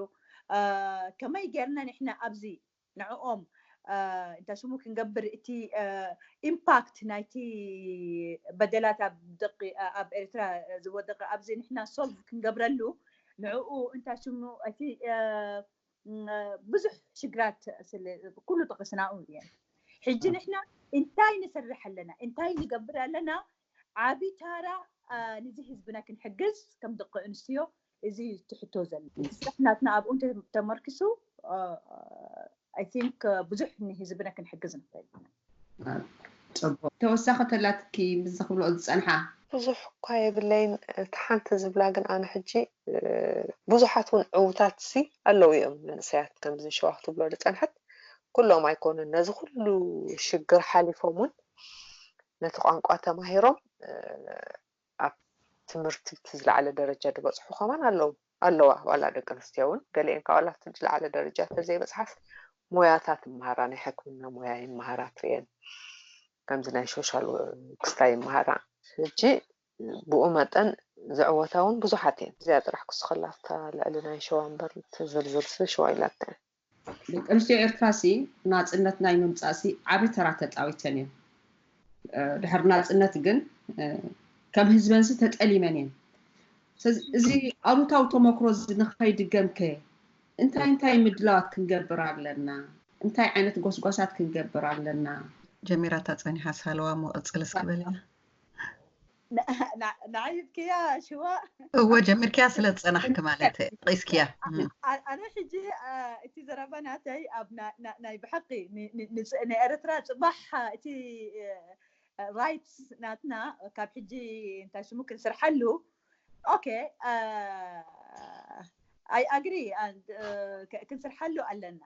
ከመይ ጌርና ንሕና ኣብዚ ንዕኦም እንታይ ሽሙ ክንገብር፣ እቲ ኢምፓክት ናይቲ በደላት ኣብ ደቂ ኣብ ኤርትራ ዝወደቀ ኣብዚ ንሕና ሶልቭ ክንገብረሉ ንዕኡ እንታይ ሽሙ እቲ ብዙሕ ሽግራት ኩሉ ጠቅስናኡ እየን። ሕጂ ንሕና እንታይ ንሰርሕ ኣለና፣ እንታይ ንገብር ኣለና፣ ዓቢ ታራ ንዚ ህዝብና ክንሕግዝ ከም ደቂ ኣንስትዮ እዚ ትሕቶ ዘሎ ስራሕ ናትና ኣብኡ ተመርኪሱ፣ ኣይ ቲንክ ብዙሕ ንህዝብና ክንሕግዝ ንኽእል ኢና። ተወሳኺ ተላትኪ ምስ ዝኽብሎ ዝፀንሓ? ብዙሕ እኳ የብለይን። እቲ ሓንቲ ዝብላ ግን ኣነ ሕጂ ብዙሓት እውን ዕዉታት ሲ ኣለዉ እዮም፣ መንእሰያት ከምዚ ሽዋ ክትብሎ ዝፀንሐት። ኩሎም ኣይኮኑን፣ ነዚ ኩሉ ሽግር ሓሊፎም እውን ነቲ ቋንቋ ተማሂሮም ኣብ ትምህርቲ እቲ ዝለዓለ ደረጃ ዝበፅሑ ከማን ኣለዉ ኣለዋ። ዋላ ደቂ ኣንስትዮ እውን ገሊአን ካብ ዋላ እቲ ዝለዓለ ደረጃ ተዘይበፅሓስ ሞያታት ይመሃራ፣ ናይ ሕክምና ሞያ ይመሃራ ትርእየን። ከምዚ ናይ ሶሻል ክስታይ ይመሃራ። ሕጂ ብኡ መጠን ዝዕወታ እውን ብዙሓት እየን። እዚኣ ጥራሕ ክስኸላፍታ ልዕሊ ናይ ሸዋ እምበር ዝርዝርሲ ሽዋ ኢላታ እያ። ደቂ ኣንስትዮ ኤርትራሲ ናጽነት ናይ ምምጻእሲ ዓቢ ተራ ተጻዊተን እየን። ድሕሪ ናጽነት ግን ከም ህዝበንሲ ተጠሊመን እየን። እዚ ኣሉታዊ ተመክሮ እዚ ንኸይድገምከ እንታይ እንታይ ምድላዋት ክንገብር ኣለና? እንታይ ዓይነት ጎስጓሳት ክንገብር ኣለና? ጀሚራታ ጸኒሓ ሳለዋ እሞ ቅጽል እስኪ በልያ። ንዓይ ኢልክያ ሽዋ እወ ጀሚርክያ ስለ ዝጸናሕኪ ማለት እየ ጠቂስክያ ኣነ ሕጂ እቲ ዘረባ ናተይ ኣብ ናይ ብሓቂ ንኤርትራ ጽባሕ እቲ ራይትስ ናትና ካብ ሕጂ እንታይ ሽሙ ክንስርሓሉ okay I agree and ክንስርሓሉ ኣለና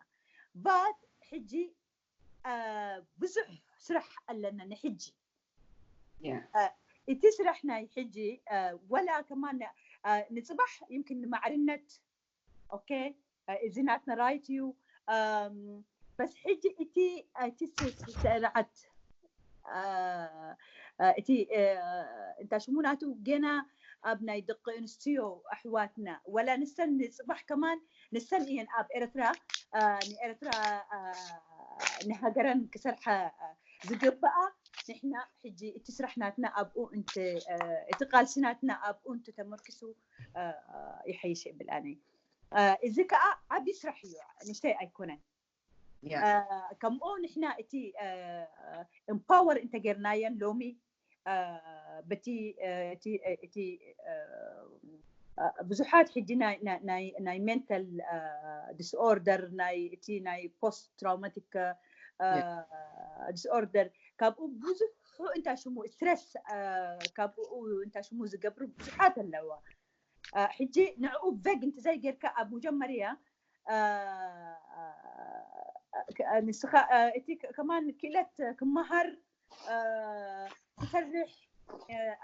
but ሕጂ ብዙሕ ስራሕ ኣለና ንሕጂ እቲ ስራሕ ናይ ሕጂ ወላ ከማን ንፅባሕ ይምክን ንማዕርነት okay እዚ ናትና ራይት እዩ በስ ሕጂ እቲ እቲ ስርዓት እቲ እንታይ ሽሙ ናቱ ገና ኣብ ናይ ደቂ ኣንስትዮ ኣሕዋትና ወላ ንሰን ንፅባሕ ከማን ንሰን እየን ኣብ ኤርትራ ንኤርትራ ንሃገረን ክሰርሓ ዝግብኣ ንሕና ሕጂ እቲ ስራሕ ናትና ኣብኡ እቲ ቃልሲ ናትና ኣብኡ እንተተመርኪሱ ይሐይሽ ይብል ኣነ እዚ ከዓ ዓብዪ ስራሕ እዩ ንሽተይ ኣይኮነን ከምኡ ንሕና እቲ empower እንተጌርናየን ሎሚ በቲ እቲ ብዙሓት ሕጂ ናይ mental disorder ናይ እቲ ናይ post traumatic ዲስኦርደር፣ ካብኡ ብዙሕ እንታይ ሽሙ ስትረስ፣ ካብኡ እንታይ ሽሙ ዝገብሩ ብዙሓት ኣለዋ። ሕጂ ንዕኡ ቨግ እንተዘይጌርካ ኣብ መጀመርያ ንስኻ እቲ ከማን ክእለት ክመሃር ክሰርሕ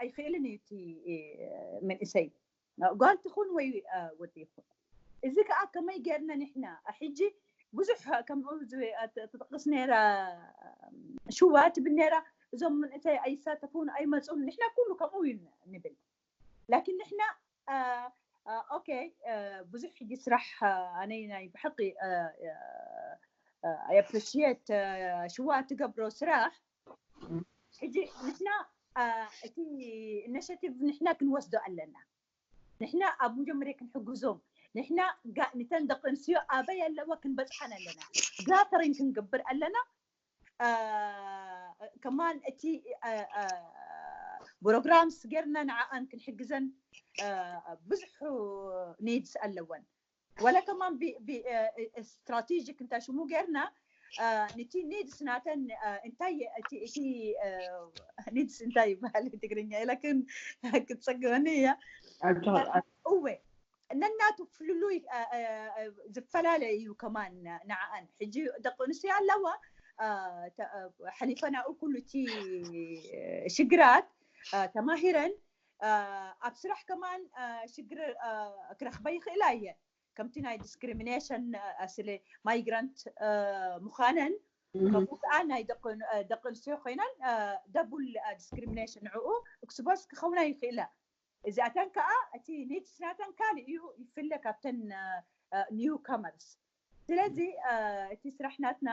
ኣይኽእልን እዩ እቲ መንእሰይ፣ ጓል ትኹን ወይ ወዲ ይኹን። እዚ ከዓ ከመይ ጌርና ንሕና ሕጂ ብዙሕ ከምኡ ተጠቅስ ነራ ሽዋ ትብል ነራ፣ እዞም መንእሰይ ኣይሳተፉን ኣይመፁን፣ ንሕና ኩሉ ከምኡ እዩ ንብል። ላኪን ንሕና ኦኬ ብዙሕ ሕጂ ስራሕ ኣነይ ናይ ብሓቂ ኣይ ኣፕሪሺየት ሽዋ ትገብሮ ስራሕ። ሕጂ ንሕና እቲ ኢኒሽቲቭ ንሕና ክንወስዶ ኣለና። ንሕና ኣብ መጀመርያ ክንሕግዞም፣ ንሕና ንተን ደቂ ኣንስትዮ ኣበይ ኣለዋ ክንበፅሓን ኣለና፣ ጋተሪን ክንገብር ኣለና። ከማን እቲ ፕሮግራምስ ጌርና ንዓኣን ክንሕግዘን ብዙሕ ኒድስ ኣለወን። ወላ ከማን ስትራቴጂክ እንታይ ሽሙ ጌርና ንቲ ኒድስ ናተን እንታይ እቲ ኒድስ እንታይ ይበሃል ትግርኛ ኢላ ክትፀግበኒ እያ። እወ ነናቱ ፍልሉይ ዝፈላለ እዩ ከማን ንዓኣን። ሕጂ ደቂ ኣንስትዮ ኣለዋ ሓሊፈናኡ ኩሉ እቲ ሽግራት ተማሂረን ኣብ ስራሕ ከማን ሽግር ክረኽባ ይኽእላ እየን። ከምቲ ናይ ዲስክሪሚኔሽን ስለ ማይግራንት ምዃነን ከምኡ ከዓ ናይ ደቂ ኣንስትዮ ኮይነን ደቡል ዲስክሪሚኔሽን ንዕኡ ኤክስፖዝ ክኸውና ይኽእላ። እዚኣተን ከዓ እቲ ኒድስ ናተን ካልእ እዩ ይፍለ ካብተን ኒው ካመርስ። ስለዚ እቲ ስራሕ ናትና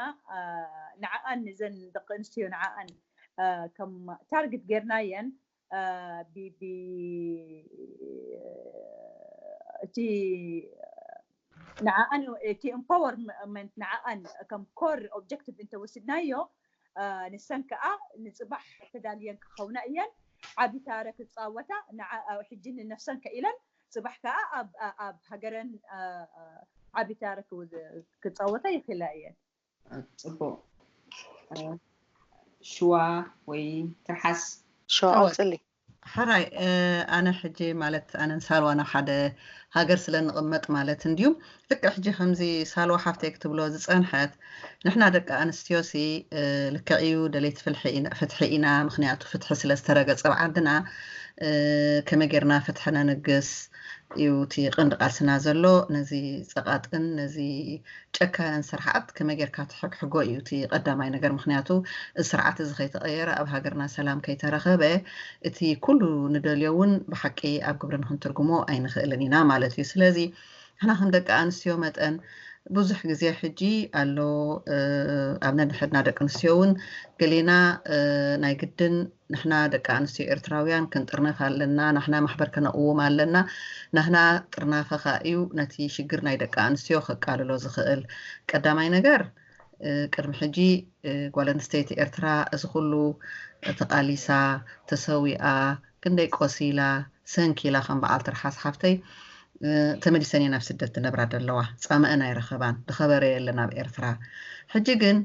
ንዓኣን እዘን ደቂ ኣንስትዮ ንዓኣን ከም ታርግት ጌርናየን እቲ ንዓኣን እቲ ኤምፓወርመንት ንዓኣን ከም ኮር ኦብጀክቲቭ እንተወሲድናዮ ንሰን ከዓ ንፅባሕ ተዳልየን ክኸውና እየን። ዓቢ ታረ ክፃወታ ሕጂ ንነፍሰን ከኢለን ፅባሕ ከዓ ኣብ ሃገረን ዓቢ ታረ ክፃወታ ይኽእላ እየን። ፅቡቅ ሽዋ ወይ ትርሓስ ሽዋ ቀፅሊ። ሕራይ ኣነ ሕጂ ማለት ኣነን ሳልዋና ሓደ ሃገር ስለ ንቕመጥ ማለት እንድዩ ልክዕ ሕጂ ከምዚ ሳልዋ ሓፍተይ ክትብሎ ዝፀንሐት ንሕና ደቂ ኣንስትዮ ሲ ልክዕ እዩ ደለይቲ ፍትሒ ኢና ምክንያቱ ፍትሒ ስለ ዝተረገፀ ኣብ ዓድና ከመይ ጌርና ፍትሒ ነንግስ እዩ እቲ ቀንዲ ቃልስና ዘሎ ነዚ ፀቃጥን ነዚ ጨካንን ስርሓት ከመይ ጌርካ ትሕግሕጎ እዩ እቲ ቀዳማይ ነገር ምክንያቱ እዚ ስርዓት እዚ ከይተቀየረ ኣብ ሃገርና ሰላም ከይተረኸበ እቲ ኩሉ ንደልዮ እውን ብሓቂ ኣብ ግብሪ ንክንትርጉሞ ኣይንኽእልን ኢና ማለት እዩ ስለዚ ንሕና ከም ደቂ ኣንስትዮ መጠን ብዙሕ ግዜ ሕጂ ኣሎ ኣብ ነንሕድና ደቂ ኣንስትዮ እውን ገሌና ናይ ግድን ንሕና ደቂ ኣንስትዮ ኤርትራውያን ክንጥርነፍ ኣለና ናህና ማሕበር ከነቕውም ኣለና ናህና ጥርናፈ ከኣ እዩ ነቲ ሽግር ናይ ደቂ ኣንስትዮ ከቃልሎ ዝኽእል ቀዳማይ ነገር ቅድሚ ሕጂ ጓል ኣንስተይቲ ኤርትራ እዚ ኩሉ ተቃሊሳ ተሰዊኣ ክንደይ ቆሲላ ሰንኪላ ከም በዓል ትርሓስ ሓፍተይ ተመሊሰን እየን ኣብ ስደት ዝነብራ ዘለዋ ፃምአን ኣይረኸባን ዝኸበረ የለን ኣብ ኤርትራ ሕጂ ግን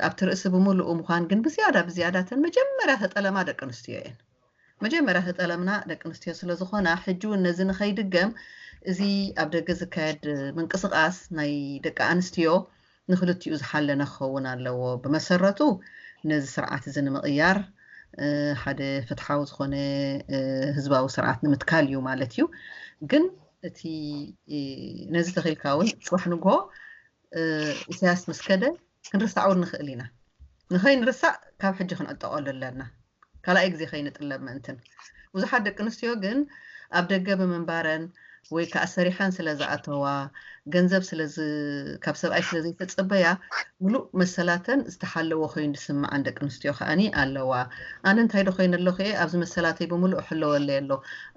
ኣብቲ ርእሲ ብምሉኡ ምዃን ግን ብዝያዳ ብዝያዳ ተን መጀመርያ ተጠለማ ደቂ ኣንስትዮ እየን መጀመርያ ተጠለምና ደቂ ኣንስትዮ ስለ ዝኾና ሕጂ እውን ነዚ ንኸይድገም እዚ ኣብ ደገ ዝካየድ ምንቅስቃስ ናይ ደቂ ኣንስትዮ ንክልቲኡ ዝሓለነ ክኸውን ኣለዎ ብመሰረቱ ነዚ ስርዓት እዚ ንምቕያር ሓደ ፍትሓዊ ዝኾነ ህዝባዊ ስርዓት ንምትካል እዩ ማለት እዩ ግን እቲ ነዚ ተኺልካ እውን ፅባሕ ንግሆ ኢሳያስ ምስ ከደ ክንርሳዕ እውን ንኽእል ኢና ንኸይንርሳዕ ካብ ሕጂ ክንዕጠቐሉ ኣለና ካልኣይ ግዜ ከይንጥለብ ምእንትን ብዙሓት ደቂ ኣንስትዮ ግን ኣብ ደገ ብምንባረን ወይ ከዓ ሰሪሐን ስለ ዝኣተዋ ገንዘብ ስለ ካብ ሰብኣይ ስለ ዘይተፀበያ ሙሉእ መሰላተን ዝተሓለወ ኮይኑ ዝስምዓን ደቂ ኣንስትዮ ከዓኒ ኣለዋ ኣነ እንታይ ዶ ኮይነ ኣለኹ እየ ኣብዚ መሰላተይ ብምሉእ ሕለወለይ ኣሎ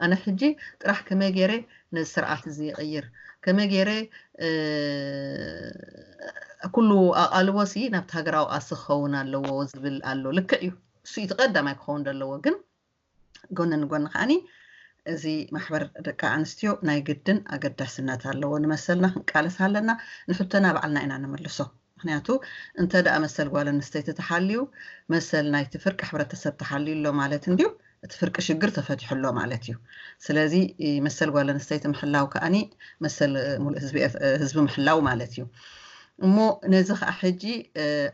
ኣነ ሕጂ ጥራሕ ከመይ ገይረ ነዚ ስርዓት እዚ ይቕይር ከመይ ገይረ ኩሉ ኣቓልቦ ሲ ናብቲ ሃገራዊ ቃልሲ ክኸውን ኣለዎ ዝብል ኣሎ ልክዕ እዩ እሱ እቲ ቀዳማይ ክኸውን ዘለዎ ግን ጎኒ ንጎኒ ከዓኒ እዚ ማሕበር ደቂ ኣንስትዮ ናይ ግድን ኣገዳስነት ኣለዎ ንመሰልና ክንቃለስ ኣለና ንሕቶና ባዕልና ኢና ንምልሶ ምክንያቱ እንተ ደኣ መሰል ጓል ኣንስተይቲ ተሓልዩ፣ መሰል ናይቲ ፍርቂ ሕብረተሰብ ተሓልዩ ኣሎ ማለት እንድዩ። እቲ ፍርቂ ሽግር ተፈቲሑ ኣሎ ማለት እዩ። ስለዚ መሰል ጓል ኣንስተይቲ ምሕላው ከኣኒ መሰል ሙሉእ ህዝቢ ምሕላው ማለት እዩ። እሞ ነዚ ከዓ ሕጂ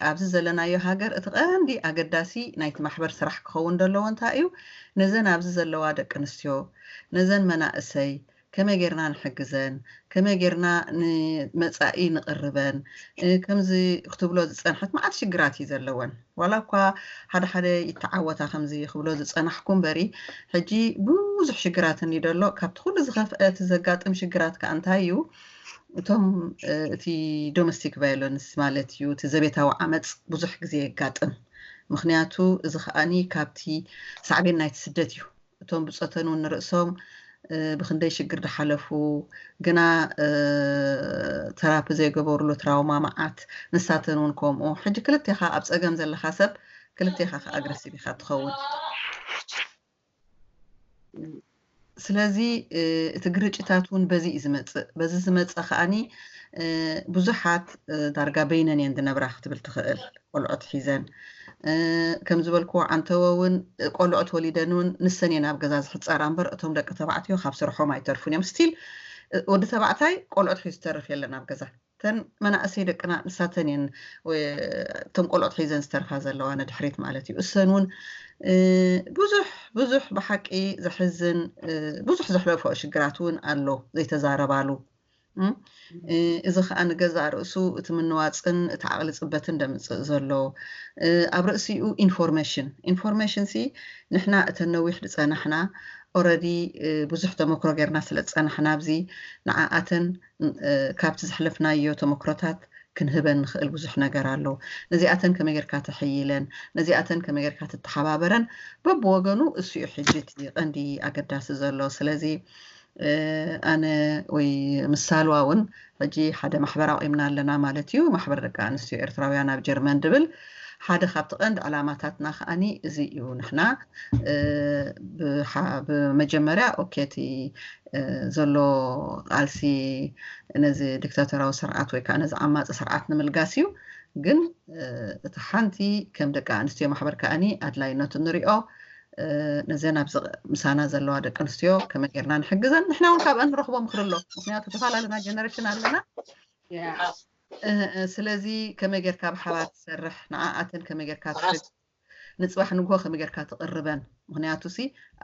ኣብዚ ዘለናዮ ሃገር እቲ ቀንዲ ኣገዳሲ ናይቲ ማሕበር ስራሕ ክኸውን ዘለዎ እንታይ እዩ? ነዘን ኣብዚ ዘለዋ ደቂ ኣንስትዮ፣ ነዘን መናእሰይ ከመይ ጌርና ንሕግዘን፣ ከመይ ጌርና ንመጻኢ ንቕርበን፣ ከምዚ ክትብሎ ዝጸንሐት መዓት ሽግራት እዩ ዘለወን። ዋላ እኳ ሓደ ሓደ ይተዓወታ ከምዚ ክብሎ ዝጸናሕኩ እምበሪ፣ ሕጂ ብዙሕ ሽግራት እኒ ደሎ። ካብቲ ኩሉ ዝኸፍአ እቲ ዘጋጥም ሽግራት ከዓ እንታይ እዩ? እቶም እቲ ዶሜስቲክ ቫዮለንስ ማለት እዩ፣ እቲ ዘቤታዊ ዓመፅ ብዙሕ ግዜ የጋጥም። ምክንያቱ እዚ ከዓኒ ካብቲ ሳዕቤን ናይቲ ስደት እዩ። እቶም ብፆተን እውን ንርእሶም ብክንደይ ሽግር ዝሓለፉ፣ ግና ተራፒ ዘይገበሩሉ ትራውማ መዓት፣ ንሳተን እውን ከምኡ። ሕጂ ክልቴኻ ኣብ ፀገም ዘለካ ሰብ ክልቴኻ ከ ኣግረሲቭ ኢኻ ትኸውን። ስለዚ እቲ ግርጭታት እውን በዚ እዩ ዝመፅእ። በዚ ዝመፅእ ከዓኒ ብዙሓት ዳርጋ በይነን እየን ዝነብራ ክትብል ትኽእል። ቆልዑት ሒዘን ከም ዝበልክዎ ዓንተወ እውን ቆልዑት ወሊደን እውን ንሰን እየን ኣብ ገዛ ዝሕፀራ እምበር እቶም ደቂ ተባዕትዮ ካብ ስርሖም ኣይተርፉን እዮም። ስቲል ወዲ ተባዕታይ ቆልዑት ሒዙ ዝተርፍ የለን ኣብ ገዛ። እተን መናእሰይ ደቅና ንሳተን እየን እቶም ቆልዑት ሒዘን ዝተርፋ ዘለዋ ንድሕሪት ማለት እዩ። እሰን እውን ብዙሕ ብዙሕ ብሓቂ ዘሕዝን ብዙሕ ዘሕለፎ ሽግራት እውን ኣሎ ዘይተዛረባሉ። እዚ ከዓ ንገዛእ ርእሱ እቲ ምንዋፅን እቲ ዓቕሊ ፅበትን ደምፅእ ዘሎ ኣብ ርእሲኡ ኢንፎርሜሽን። ኢንፎርሜሽን ሲ ንሕና እተን ነዊሕ ዝፀናሕና ኦረዲ ብዙሕ ተመክሮ ጌርና ስለ ዝፀናሕና ኣብዚ ንዓኣተን ካብቲ ዘሕለፍናዮ ተመክሮታት ክንህበን ንኽእል ብዙሕ ነገር ኣሎ። ነዚኣተን ከመይ ጌርካ ተሕይለን፣ ነዚኣተን ከመይ ጌርካ ትተሓባበረን በብወገኑ እሱ እዩ ሕጂ እቲ ቀንዲ ኣገዳሲ ዘሎ። ስለዚ ኣነ ወይ ምስ ሳልዋ እውን ሕጂ ሓደ ማሕበር ኣቑምና ኣለና ማለት እዩ። ማሕበር ደቂ ኣንስትዮ ኤርትራውያን ኣብ ጀርመን ድብል ሓደ ካብቲ ቀንዲ ዕላማታትና ከዓኒ እዚ እዩ። ንሕና ብመጀመርያ ኦኬ እቲ ዘሎ ቃልሲ ነዚ ዲክታቶራዊ ስርዓት ወይ ከዓ ነዚ ዓማፂ ስርዓት ንምልጋስ እዩ። ግን እቲ ሓንቲ ከም ደቂ ኣንስትዮ ማሕበር ከዓኒ ኣድላይነቱ ንሪኦ ነዘን ኣብዚ ምሳና ዘለዋ ደቂ ኣንስትዮ ከመይ ጌርና ንሕግዘን፣ ንሕና እውን ካብአን ንረኽቦ ምክሪ ኣሎ። ምክንያቱ ተፈላለና ጀነሬሽን ኣለና። ስለዚ ከመይ ጌርካ ብሓባር ትሰርሕ፣ ንዓኣተን ከመይ ጌርካ ትሕግ፣ ንፅባሕ ንግሆ ከመይ ጌርካ ትቕርበን። ምክንያቱ ሲ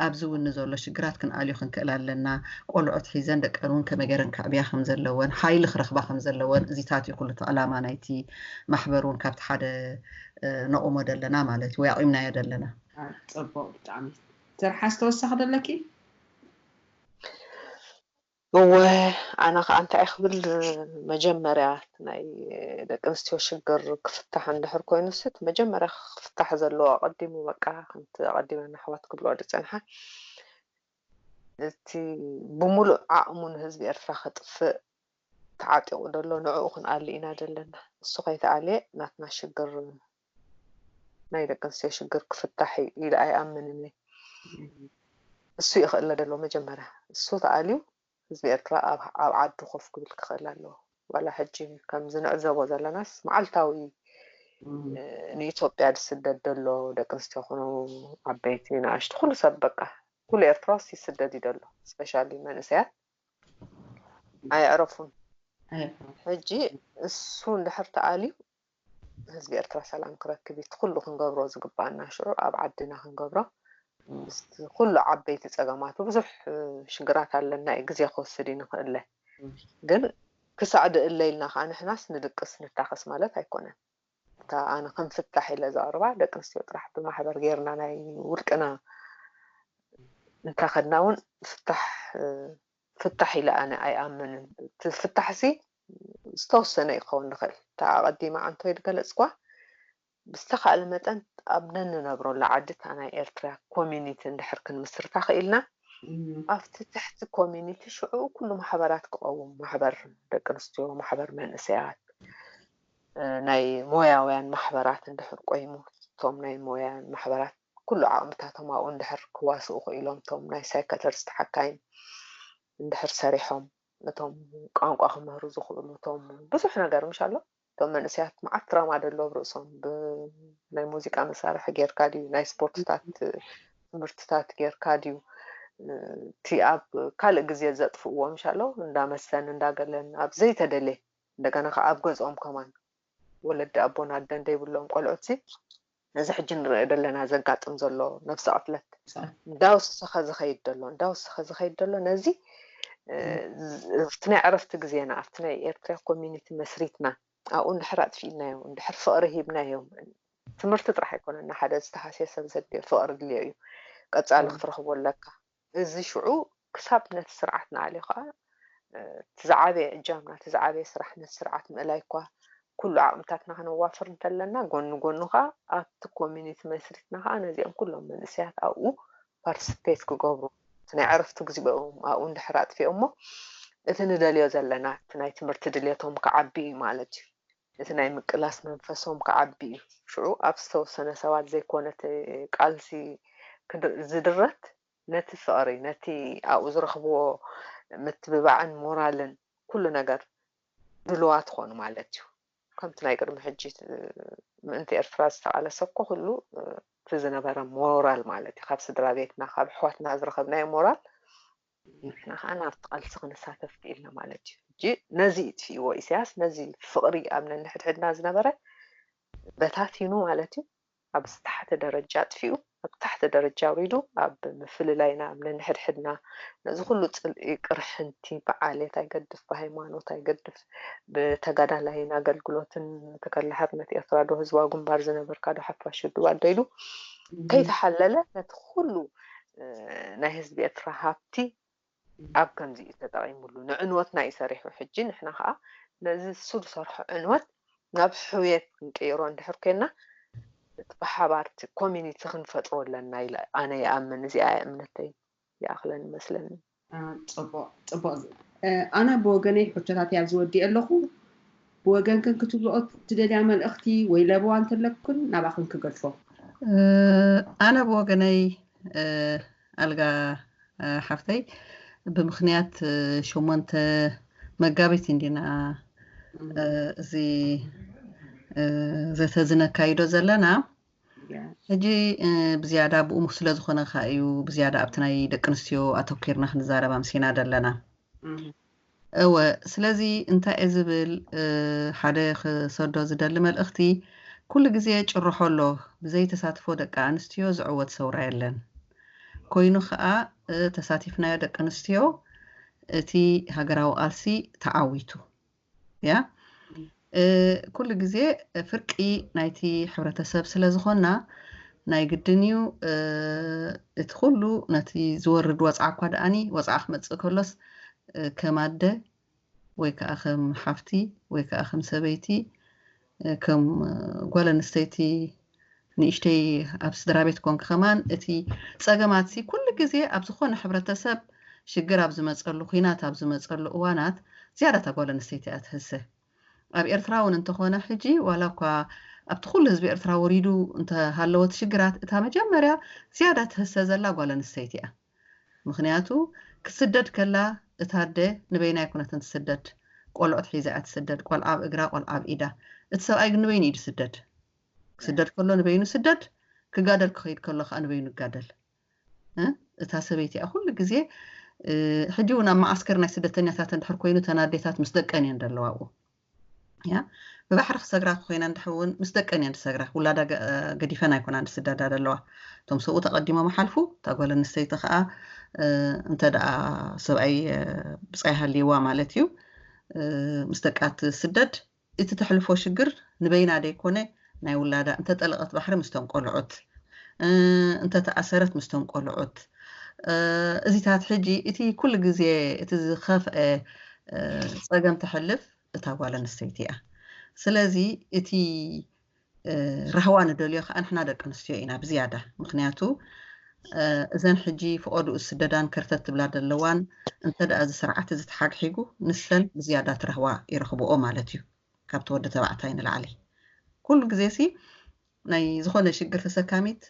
ኣብዚ እውን ንዘሎ ሽግራት ክንኣልዮ ክንክእል ኣለና። ቆልዑት ሒዘን ደቀን እውን ከመይ ጌረን ከዕብያ ከም ዘለወን፣ ሓይሊ ክረኽባ ከም ዘለወን፣ እዚታት እዩ ኩሉ እቲ ዕላማ ናይቲ ማሕበር እውን ካብቲ ሓደ ነቑሞ ደለና ማለት እዩ፣ ወይ ኣቑምናዮ ደለና። ፅቡቅ ብጣዕሚ። ትርሓስ ተወሳኺ ደለኪ? እወ፣ ኣነ ከዓ እንታይ ክብል፣ መጀመርያ ናይ ደቂ ኣንስትዮ ሽግር ክፍታሕ እንድሕር ኮይኑ ስት መጀመርያ ክፍታሕ ዘለዎ ኣቐዲሙ በቃ ከምቲ ኣቐዲመን ኣሕዋት ክብልኦ ዝፀንሓ እቲ ብሙሉእ ዓቕሙ ንህዝቢ ኤርትራ ከጥፍእ ተዓጢቑ ዘሎ ንዕኡ ክንኣሊ ኢና ዘለና። እሱ ከይተኣልየ ናትና ሽግር ናይ ደቂ ኣንስትዮ ሽግር ክፍታሕ ኢለ ኣይኣምንን እየ። እሱ ይኽእለ ደሎ መጀመርያ እሱ ተኣልዩ ህዝቢ ኤርትራ ኣብ ዓዱ ኮፍ ክብል ክኽእል ኣለዎ። ዋላ ሕጂ ከምዚ ንዕዘቦ ዘለናስ መዓልታዊ ንኢትዮጵያ ዝስደድ ዘሎ ደቂ ኣንስትዮ ኮኑ ዓበይቲ ንኣሽቱ ኩሉ ሰብ በቃ ኩሉ ኤርትራስ ይስደድ እዩ ዘሎ። ስፔሻሊ መንእሰያት ኣየዕረፉን። ሕጂ እሱ እንድሕር ተኣልዩ ህዝቢ ኤርትራ ሰላም ክረክብ እዩ። እቲ ኩሉ ክንገብሮ ዝግባኣና ሽዑ ኣብ ዓድና ክንገብሮ። ምስቲ ኩሉ ዓበይቲ ጸገማቱ ብዙሕ ሽግራት ኣለና እዩ። ግዜ ክወስድ እዩ ንኽእለ። ግን ክሳዕ ድእለ ኢልና ከዓ ንሕናስ ንድቅስ ንታኸስ ማለት ኣይኮነን። እታ ኣነ ከም ፍታሕ ኢለ ዘቕርባ ደቂ ኣንስትዮ ጥራሕ ብማሕበር ጌርና ናይ ውልቅና እንተኸድና እውን ፍታሕ ፍታሕ ኢለ ኣነ ኣይኣምንን። እቲ ፍታሕሲ ዝተወሰነ እዩ ክኸውን ዝኽእል። እታ ኣቐዲማ ዓንቶ ዝገለፅኳ ብዝተኻእለ መጠን ኣብ ነንነብረሉ ዓዲ እታ ናይ ኤርትራ ኮሚኒቲ እንድሕር ክንምስርታ ክኢልና ኣብቲ ትሕቲ ኮሚኒቲ ሽዑ ኩሉ ማሕበራት ክቐውም ማሕበር ደቂ ኣንስትዮ ማሕበር መንእሰያት ናይ ሞያውያን ማሕበራት እንድሕር ቆይሙ እቶም ናይ ሞያን ማሕበራት ኩሉ ዓቕምታቶም ኣብኡ እንድሕር ክዋስኡ ክኢሎም እቶም ናይ ሳይካትሪስት ሓካይም እንድሕር ሰሪሖም እቶም ቋንቋ ክምህሩ ዝኽእሉ እቶም ብዙሕ ነገር ምሽ ኣሎ እቶም መንእሰያት መዓት ትራማ ደሎ ኣብ ርእሶም፣ ብናይ ሙዚቃ መሳርሒ ጌርካ ድዩ፣ ናይ ስፖርትታት ትምህርትታት ጌርካ ድዩ፣ እቲ ኣብ ካልእ ግዜ ዘጥፍእዎ ምሻሎ እንዳመሰን እንዳገለን ኣብ ዘይተደልየ፣ እንደገና ከዓ ኣብ ገዝኦም ከማን ወለዲ ኣቦን ኣደን ደይብሎም ቆልዑት ሲ ነዚ ሕጂ ንሪኦ ዘለና ዘጋጥም ዘሎ ነብሰ ቅትለት እንዳወሰኸ ዝኸይድ ዘሎ እንዳወሰኸ ዝኸይድ ዘሎ ነዚ ኣብቲ ናይ ዕረፍቲ ግዜና ኣብቲ ናይ ኤርትራ ኮሚኒቲ መስሪትና ኣብኡ እንድሕር ኣጥፊእናዮ እንድሕር ፍቕሪ ሂብናዮም ትምህርቲ ጥራሕ ኣይኮነና ሓደ ዝተሃስየ ሰብ ዘድልዮ ፍቕሪ ድልዮ እዩ ቀፃሊ ክትረኽቦ ኣለካ እዚ ሽዑ ክሳብ ነቲ ስርዓት ንኣልዮ ከዓ እቲ ዝዓበየ እጃምና እቲ ዝዓበየ ስራሕ ነቲ ስርዓት ምእላይ እኳ ኩሉ ዓቕምታትና ከነዋፍር እንተለና ጎኒ ጎኑ ከዓ ኣብቲ ኮሚኒቲ መስሪትና ከዓ ነዚኦም ኩሎም መንእሰያት ኣብኡ ፓርቲስፔት ክገብሩ እቲ ናይ ዕረፍቲ ግዜኦም ኣብኡ እንድሕር ኣጥፊኦሞ እቲ ንደልዮ ዘለና እቲ ናይ ትምህርቲ ድልየቶም ክዓቢ እዩ ማለት እዩ እቲ ናይ ምቅላስ መንፈሶም ክዓቢ እዩ ሽዑ ኣብ ዝተወሰነ ሰባት ዘይኮነ እቲ ቃልሲ ዝድረት ነቲ ፍቕሪ ነቲ ኣብኡ ዝረኽብዎ ምትብባዕን ሞራልን ኩሉ ነገር ድልዋት ኾኑ ማለት እዩ ከምቲ ናይ ቅድሚ ሕጂ ምእንቲ ኤርትራ ዝተቓለሰ እኮ ኩሉ እቲ ዝነበረ ሞራል ማለት እዩ ካብ ስድራ ቤትና ካብ ኣሕዋትና ዝረኸብናዮ ሞራል ንሕና ከዓ ናብቲ ቃልሲ ክንሳተፍ ክኢልና ማለት እዩ ሕጂ ነዚ ይጥፍእዎ ኢሳያስ ነዚ ፍቕሪ ኣብ ነንሕድሕድና ዝነበረ በታቲኑ ማለት እዩ ኣብ ዝተሓተ ደረጃ ኣጥፊኡ ኣብ ታሕተ ደረጃ ኣውሪዱ ኣብ ምፍልላይና ኣብ ነንሕድሕድና ነዚ ኩሉ ፅልኢ ቅርሕንቲ ብዓሌት ኣይገድፍ ብሃይማኖት ኣይገድፍ ብተጋዳላይን ኣገልግሎትን ተከላሓርነት ኤርትራ ዶ ህዝባዊ ግንባር ዝነበርካ ዶ ሓፋሽ ውድብ ኣዶ ኢሉ ከይተሓለለ ነቲ ኩሉ ናይ ህዝቢ ኤርትራ ሃብቲ ኣብ ከምዚ እዩ ተጠቒሙሉ ንዕንወትና እዩ ሰሪሑ ሕጂ ንሕና ከዓ ነዚ እሱ ዝሰርሖ ዕንወት ናብ ሕውየት ክንቅይሮ እንድሕር ኮይና እቲ ብሓባር እቲ ኮሚኒቲ ክንፈጥሮ ኣለና ኢለ ኣነ ይኣምን እዚኣ እምነተይ ይኣኽለን ይመስለኒ ፅቡቅ ፅቡቅ ኣነ ብወገነይ ሕቶታተይ ኣብዚ ወዲእ ኣለኹ ብወገንክን ክትብልኦ ትደልያ መልእኽቲ ወይ ለበዋ እንተለኩን ናባኽን ክገድፎ ኣነ ብወገነይ ኣልጋ ሓፍተይ ብምኽንያት ሸሞንተ መጋቢት እንዲና እዚ ዘተ ዝነካይዶ ዘለና ሕጂ ብዝያዳ ብኡ ስለ ዝኾነ ከ እዩ ብዝያዳ ኣብቲ ናይ ደቂ ኣንስትዮ ኣተኪርና ክንዛረብ ኣምሲና ዘለና እወ ስለዚ እንታይ እየ ዝብል ሓደ ክሰዶ ዝደሊ መልእኽቲ ኩሉ ግዜ ጭርሖ ኣሎ ብዘይተሳትፎ ደቂ ኣንስትዮ ዝዕወት ሰውራ የለን ኮይኑ ከዓ ተሳቲፍናዮ ደቂ ኣንስትዮ እቲ ሃገራዊ ቃልሲ ተዓዊቱ እያ ኩሉ ግዜ ፍርቂ ናይቲ ሕብረተሰብ ስለ ዝኾና ናይ ግድን እዩ እቲ ኩሉ ነቲ ዝወርድ ወፅዓ እኳ ደኣኒ ወፅዓ ክመፅእ ከሎስ ከም ኣደ ወይ ከዓ ከም ሓፍቲ ወይ ከዓ ከም ሰበይቲ ከም ጓል ኣንስተይቲ ንእሽተይ ኣብ ስድራ ቤት ኮንክ ከማን እቲ ፀገማት ሲ ኩሉ ግዜ ኣብ ዝኾነ ሕብረተሰብ ሽግር ኣብ ዝመፀሉ ኩናት ኣብ ዝመፀሉ እዋናት ዝያዳ እታ ጓል ኣንስተይቲ እያ ትህሰ ኣብ ኤርትራ እውን እንተኾነ ሕጂ ዋላ እኳ ኣብቲ ኩሉ ህዝቢ ኤርትራ ወሪዱ እንተሃለወት ሽግራት እታ መጀመርያ ዝያዳ ትህሰ ዘላ ጓል ኣንስተይቲ እያ ምኽንያቱ ክትስደድ ከላ እታ ኣደ ንበይና ኣይኮነትን ትስደድ ቆልዑት ሒዛ እያ ትስደድ ቆልዓ ኣብ እግራ ቆልዓ ኣብ ኢዳ እቲ ሰብኣይ ግን ንበይኑ እዩ ዝስደድ ክስደድ ከሎ ንበይኑ ስደድ ክጋደል ክኸይድ ከሎ ከዓ ንበይኑ ይጋደል እታ ሰበይቲ እያ ኩሉ ግዜ ሕጂ እውን ኣብ መዓስከር ናይ ስደተኛታት እንድሕር ኮይኑ ተን ኣዴታት ምስ ደቀን እየን ዘለዋ ኣብኡ ያ ብባሕሪ ክሰግራ ኮይና እንድሕር እውን ምስ ደቀን እየን ዝሰግራ ውላዳ ገዲፈን ኣይኮናን ዝስደዳ ዘለዋ እቶም ሰብኡ ተቐዲሞም ሓልፉ እታ ጓል ኣንስተይቲ ከዓ እንተ ደኣ ሰብኣይ ብፃይ ሃልይዋ ማለት እዩ ምስ ደቃ ትስደድ እቲ ተሕልፎ ሽግር ንበይና ደይኮነ ናይ ውላዳ እንተጠለቐት ባሕሪ ምስቶም ቆልዑት እንተተኣሰረት ምስቶም ቆልዑት እዚታት ሕጂ እቲ ኩሉ ግዜ እቲ ዝኸፍአ ፀገም ተሕልፍ እታ ጓል ኣንስተይቲ እያ ስለዚ እቲ ራህዋ ንደልዮ ከዓ ንሕና ደቂ ኣንስትዮ ኢና ብዝያዳ ምክንያቱ እዘን ሕጂ ፍቐድኡ ዝስደዳን ከርተት ትብላ ዘለዋን እንተ ደኣ እዚ ስርዓት እዚ ተሓግሒጉ ንሰን ብዝያዳ እቲ ራህዋ ይረኽብኦ ማለት እዩ ካብቲ ወዲ ተባዕታይ ንላዕሊ ኩሉ ግዜ ሲ ናይ ዝኾነ ሽግር ተሰካሚት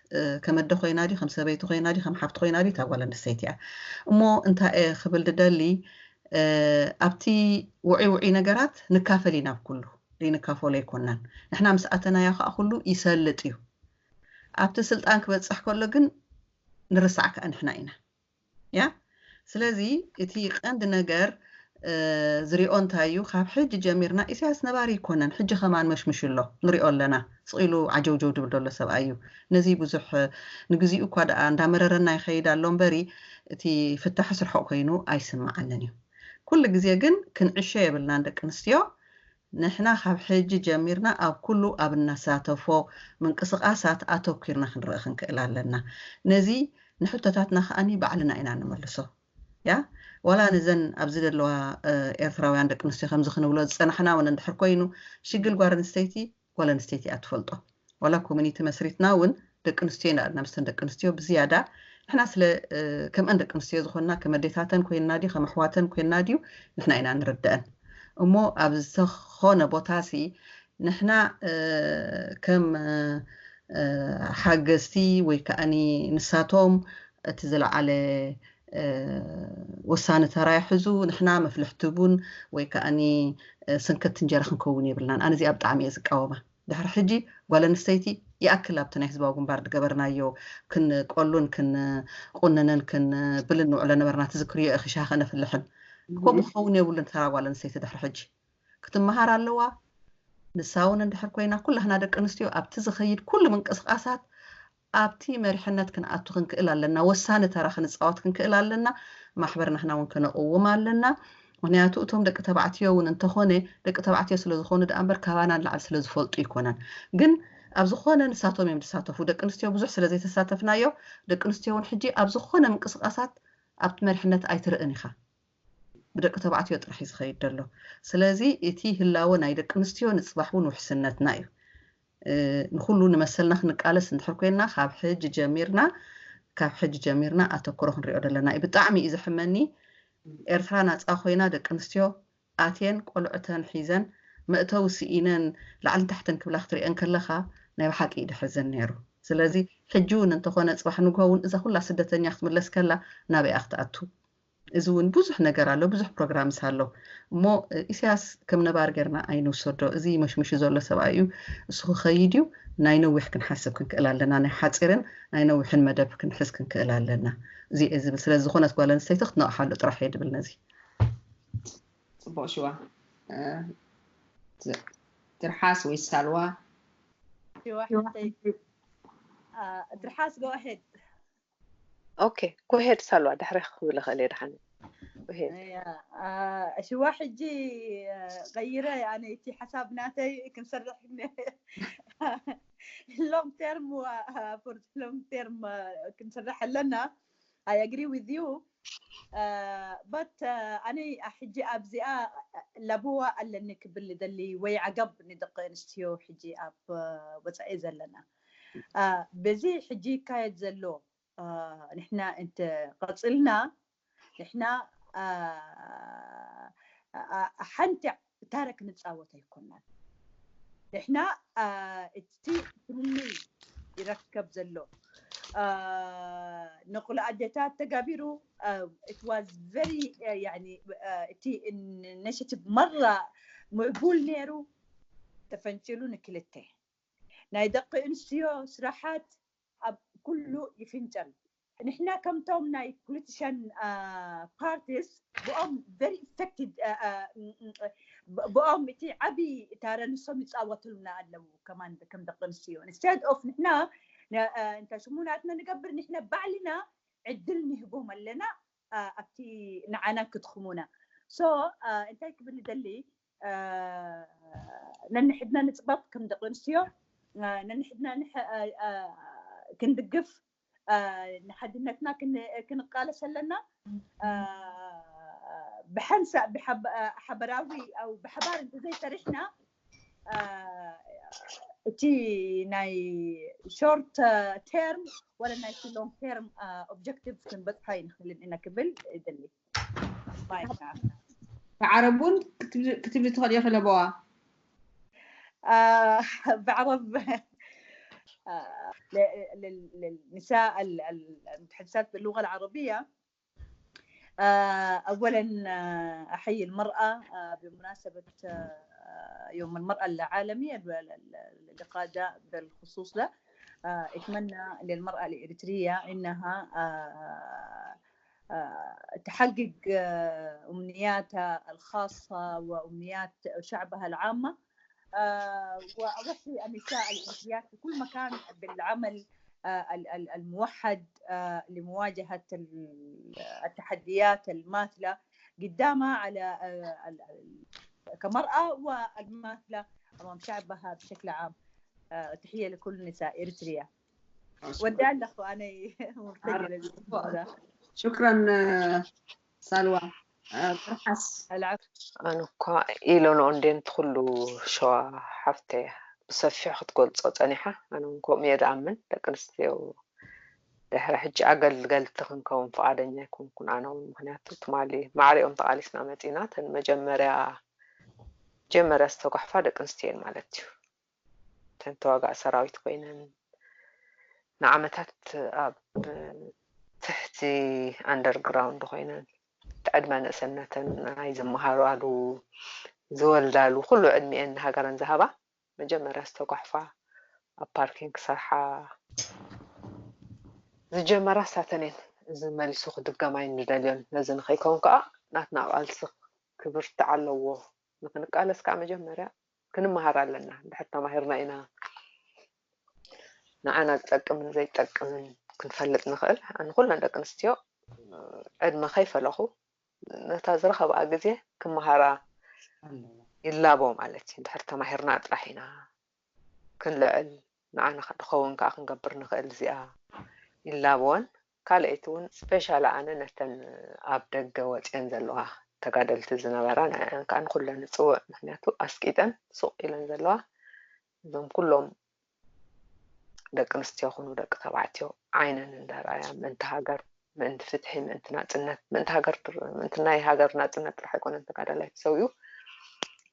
ከም ኣደ ኮይና ድዩ ከም ሰበይቲ ኮይና ድዩ ከም ሓፍቲ ኮይና ድዩ እታ ጓል ኣንስተይቲ እያ እሞ እንታይ እየ ክብል ድደሊ ኣብቲ ውዑይ ውዑይ ነገራት ንካፈል ኢና ኣብ ኩሉ ንካፈሎ ኣይኮናን። ንሕና ምስ ኣተናዮ ከዓ ኩሉ ይሰልጥ እዩ። ኣብቲ ስልጣን ክበፅሕ ከሎ ግን ንርሳዕ ከዓ ንሕና ኢና። ያ ስለዚ እቲ ቀንዲ ነገር ዝሪኦ እንታይ እዩ? ካብ ሕጂ ጀሚርና ኢሳያስ ነባሪ ይኮነን። ሕጂ ከማን መሽምሽ ኣሎ፣ ንሪኦ ኣለና። ስቕ ኢሉ ዓጀውጀው ድብል ዘሎ ሰብኣይ እዩ። ነዚ ብዙሕ ንግዚኡ እኳ ደኣ እንዳመረረና ይኸይድ ኣሎ እምበሪ እቲ ፍታሕስ ርሑቕ ኮይኑ ኣይስምዓንን እዩ። ኩሉ ግዜ ግን ክንዕሾ የብልናን ደቂ ኣንስትዮ። ንሕና ካብ ሕጂ ጀሚርና ኣብ ኩሉ ኣብ እነሳተፎ ምንቅስቓሳት ኣተኲርና ክንርኢ ክንክእል ኣለና። ነዚ ንሕቶታትና ከኣኒ ባዕልና ኢና ንመልሶ። ያ ዋላ ነዘን ኣብዚ ዘለዋ ኤርትራውያን ደቂ ኣንስትዮ ከምዚ ክንብሎ ዝፀናሕና እውን እንድሕር ኮይኑ ሽግል ጓል ኣንስተይቲ ጓል ኣንስተይቲ እያ ትፈልጦ። ዋላ ኮሚኒቲ መስሪትና እውን ደቂ ኣንስትዮ ኢና ኣልና ምስተን ደቂ ኣንስትዮ ብዝያዳ ንሕና ስለ ከምአን ደቂ ኣንስትዮ ዝኾንና ከም ኣዴታተን ኮይንና ድዩ ከም ኣሕዋተን ኮይንና ድዩ ንሕና ኢና ንርድአን። እሞ ኣብ ዝኾነ ቦታ ሲ ንሕና ከም ሓገዝቲ ወይ ከዓኒ ንሳቶም እቲ ዝለዓለ ወሳኒ ተራ ይሕዙ፣ ንሕና መፍልሕቲ ቡን ወይ ከዓኒ ሰንከት እንጀራ ክንከውን የብልናን። ኣነ እዚኣ ብጣዕሚ እየ ዝቃወማ። ድሕሪ ሕጂ ጓል ኣንስተይቲ ይኣክል ኣብቲ ናይ ህዝባዊ ግንባር ዝገበርናዮ ክንቆሉን ክንቁንንን ክንብልን ንውዕሎ ነበርና። ትዝክርዮ ኢኺ ሻሂ ከነፍልሕን። ከምኡ ክኸውን የብሉን ተራ ጓል ኣንስተይቲ ድሕሪ ሕጂ ክትመሃር ኣለዋ። ንሳ እውን እንድሕር ኮይና ኩላህና ደቂ ኣንስትዮ ኣብቲ ዝኸይድ ኩሉ ምንቅስቃሳት ኣብቲ መሪሕነት ክንኣቱ ክንክእል ኣለና። ወሳኒ ተራ ክንፃወት ክንክእል ኣለና። ማሕበር ናህና እውን ከነቕውም ኣለና። ምክንያቱ እቶም ደቂ ተባዕትዮ እውን እንተኾነ ደቂ ተባዕትዮ ስለ ዝኾኑ ደኣ እምበር ካባና ንላዕሊ ስለ ዝፈልጡ ይኮነን። ግን ኣብ ዝኾነ ንሳቶም እዮም ዝሳተፉ። ደቂ ኣንስትዮ ብዙሕ ስለ ዘይተሳተፍናዮ ደቂ ኣንስትዮ እውን ሕጂ ኣብ ዝኾነ ምንቅስቃሳት ኣብቲ መሪሕነት ኣይትርእን ኢኻ። ብደቂ ተባዕትዮ ጥራሕ እዩ ዝኸይድ ዘሎ። ስለዚ እቲ ህላወ ናይ ደቂ ኣንስትዮ ንፅባሕ እውን ውሕስነትና እዩ። ንኩሉ ንመሰልና ክንቃለስ እንድሕር ኮይንና ካብ ሕጂ ጀሚርና ካብ ሕጂ ጀሚርና ኣተኩሮ ክንሪኦ ዘለና እዩ። ብጣዕሚ እዩ ዘሕመኒ። ኤርትራ ናፃ ኮይና ደቂ ኣንስትዮ ኣትየን ቆልዑተን ሒዘን መእተዊ ስኢነን ላዕልን ታሕትን ክብላ ክትሪአን ከለካ ናይ ብሓቂ እዩ ደሕዝን ነይሩ። ስለዚ ሕጂ እውን እንተኾነ ፅባሕ ንግሆ እውን እዛ ኩላ ስደተኛ ክትምለስ ከላ ናበይኣ ክትኣቱ? እዚ እውን ብዙሕ ነገር ኣሎ፣ ብዙሕ ፕሮግራምስ ኣሎ። እሞ ኢሳያስ ከም ነባር ጌርና ኣይንውሰዶ። እዚ መሽምሹ ዘሎ ሰብኣይ እዩ፣ እሱ ክኸይድ እዩ። ናይ ነዊሕ ክንሓስብ ክንክእል ኣለና፣ ናይ ሓፂርን ናይ ነዊሕን መደብ ክንሕዝ ክንክእል ኣለና። እዚ እየ ዝብል። ስለዚ ዝኾነት ጓል ኣንስተይቲ ክትነቕሓሉ ጥራሕ እየ ድብል ነዚ። ፅቡቕ ሽዋ ትርሓስ ወይ ሳልዋ ሽዋ ትርሓስ go ahead okay go ahead ሳልዋ ድሕሪ ክብል እኽእል እየ ድሓን ሽዋ ሕጂ ቀይረ ኣነ እቲ ሓሳብ ናተይ ክንሰርሕ long term long term ክንሰርሕ ኣለና I agree with you but ኣነ ሕጂ ኣብዚኣ ለብዋ ኣለኒ ክብል ደሊ ወይ ዓገብ ንደቂ ኣንስትዮ ሕጂ ኣብ ወፃኢ ዘለና በዚ ሕጂ ይካየድ ዘሎ ንሕና እንተ ቀፅልና ንሕና ሓንቲ ታረ ክንፃወት ኣይኮናን ንሕና እቲ ፍልልይ ይረከብ ዘሎ ንቁል ኣደታት ተጋቢሩ it was very እቲ initiative መራ ምዕቡል ነይሩ ተፈንጭሉ ንክልተ ናይ ደቂ ኣንስትዮ ስራሓት ኣብ ኩሉ ይፍንጨል ንሕና ከምቶም ናይ politician parties ብኦም very affected ብኦም እቲ ዓብዪ ታረ ንሶም ይፃወትሉና ኣለዉ ከማን ከም ደቂ ኣንስትዮ instead of ንሕና እንታይ ሽሙ ናትና ንገብር ንሕና ባዕልና ዕድል ንህቦም ኣለና ኣብቲ ንዓና ክትኽሙና so እንታይ ክብል ደሊ ነንሕድና ንፅባብ ከም ደቂ ኣንስትዮ ነንሕድና ክንድግፍ ንሓድነትና ክንቃለስ ኣለና ብሓንሳእ ሓበራዊ ብሓባር እንተዘይሰሪሕና እቲ ናይ short term ወላ ናይ long term objective ክንበፅሖ ኣይንኽእልን ኢና ክብል ይደሊ ብዓረብ እውን ክትብሊ ትኽእል ኢኺ ለበዋ ብዓረብ للنساء المتحدثات باللغة العربية أولا أحيي المرأة بمناسبة يوم المرأة العالمي، اللقاء ده بالخصوص ده، آه، أتمنى للمرأة الإريترية إنها آه، آه، تحقق آه، أمنياتها الخاصة وأمنيات شعبها العامة. آه، وأوصي النساء الإريتريات في كل مكان بالعمل آه، ال- ال- الموحد آه، لمواجهة ال- التحديات الماثلة قدامها على آه، ال- ال- كمرأة والماثلة أمام شعبها بشكل عام. آه، تحية لكل نساء إريتريا. ودع لك وأنا مرتجلة للموضوع ده. شكرا آه، ሳልዋ። آه، برحس. العفو. ኣነ እኳ ኢሎን ኦንዴንት ኩሉ ሸዋ ሓፍተ ብሰፊሑ ክትገልጾ ጸኒሓ። ኣነ እውን ከምኡ እየ ዝኣምን። ደቂ ኣንስትዮ ድሕሪ ሕጂ ኣገልገልቲ ክንከውን ፍቓደኛ ኣይኮንኩን። ኣነ እውን ምክንያቱ ትማሊ ማዕሪኦም ተቓሊስና መጺና። እተን መጀመርያ መጀመርያ ዝተጓሕፋ ደቂ ኣንስትዮ እየን ማለት እዩ። እተን ተዋጋእ ሰራዊት ኮይነን ንዓመታት ኣብ ትሕቲ ኣንደርግራውንድ ኮይነን ዕድመ ንእሰነተን ናይ ዝመሃራሉ ዝወልዳሉ ኩሉ ዕድሚኤን ንሃገረን ዝሃባ መጀመርያ ዝተጓሕፋ ኣብ ፓርኪንግ ክሰርሓ ዝጀመራ ሳተን እየን። እዚ መሊሱ ክድገም ኣይንደልዮን። ነዚ ንኸይከውን ከዓ ናትና ቃልሲ ክብርቲ ኣለዎ። ንክንቃለስ ከዓ መጀመርያ ክንመሃር ኣለና። እንድሕር ተማሂርና ኢና ንዓና ዝጠቅምን ዘይጠቅምን ክንፈልጥ ንኽእል። ንኩለን ደቂ ኣንስትዮ ዕድመ ከይፈለኹ ነታ ዝረኸብኣ ግዜ ክመሃራ ይላቦ ማለት እዩ። እንድሕር ተማሂርና ጥራሕ ኢና ክንልዕል ንዓና ድኸውን ከዓ ክንገብር ንኽእል እዚኣ ይላበወን። ካልኣይቲ እውን ስፔሻሊ ኣነ ነተን ኣብ ደገ ወፅየን ዘለዋ ተጋደልቲ ዝነበራ ንዕን ከዓ ንኩለን ንፅውዕ። ምክንያቱ ኣስቂጠን ሱቕ ኢለን ዘለዋ እዞም ኩሎም ደቂ ኣንስትዮ ኩኑ ደቂ ተባዕትዮ ዓይነን እንዳረኣያ ምእንቲ ሃገር ምእንቲ ፍትሒ ምእንቲ ናፅነት ምእንቲ ሃገር ምእንቲ ናይ ሃገር ናፅነት ጥራሕ ኣይኮነን ተጋዳላይ ተሰዊኡ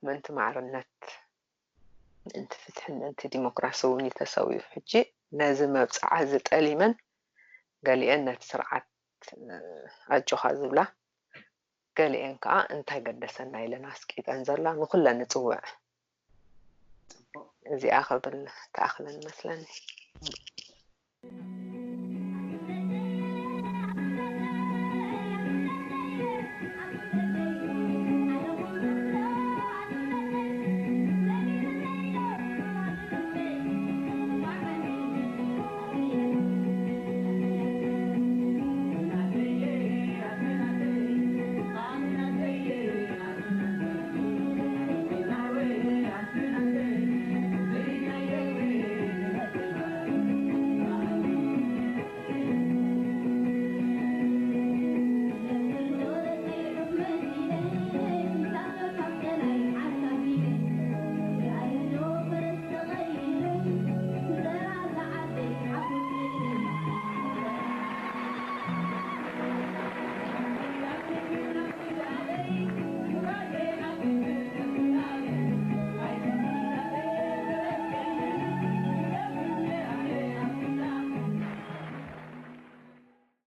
ምእንቲ ማዕርነት ምእንቲ ፍትሕን ምእንቲ ዲሞክራሲ እውን እዩ ተሰዊኡ። ሕጂ ነዚ መብፅዓ እዚ ጠሊመን ገሊአን ነቲ ስርዓት ኣጆኻ ዝብላ ገሊአን ከዓ እንታይ ገደሰና ኢለን ኣስቂጠን ዘላ ንኩለን ንፅውዕ። እዚኣ ክብል ተኣኽለን መስለኒ።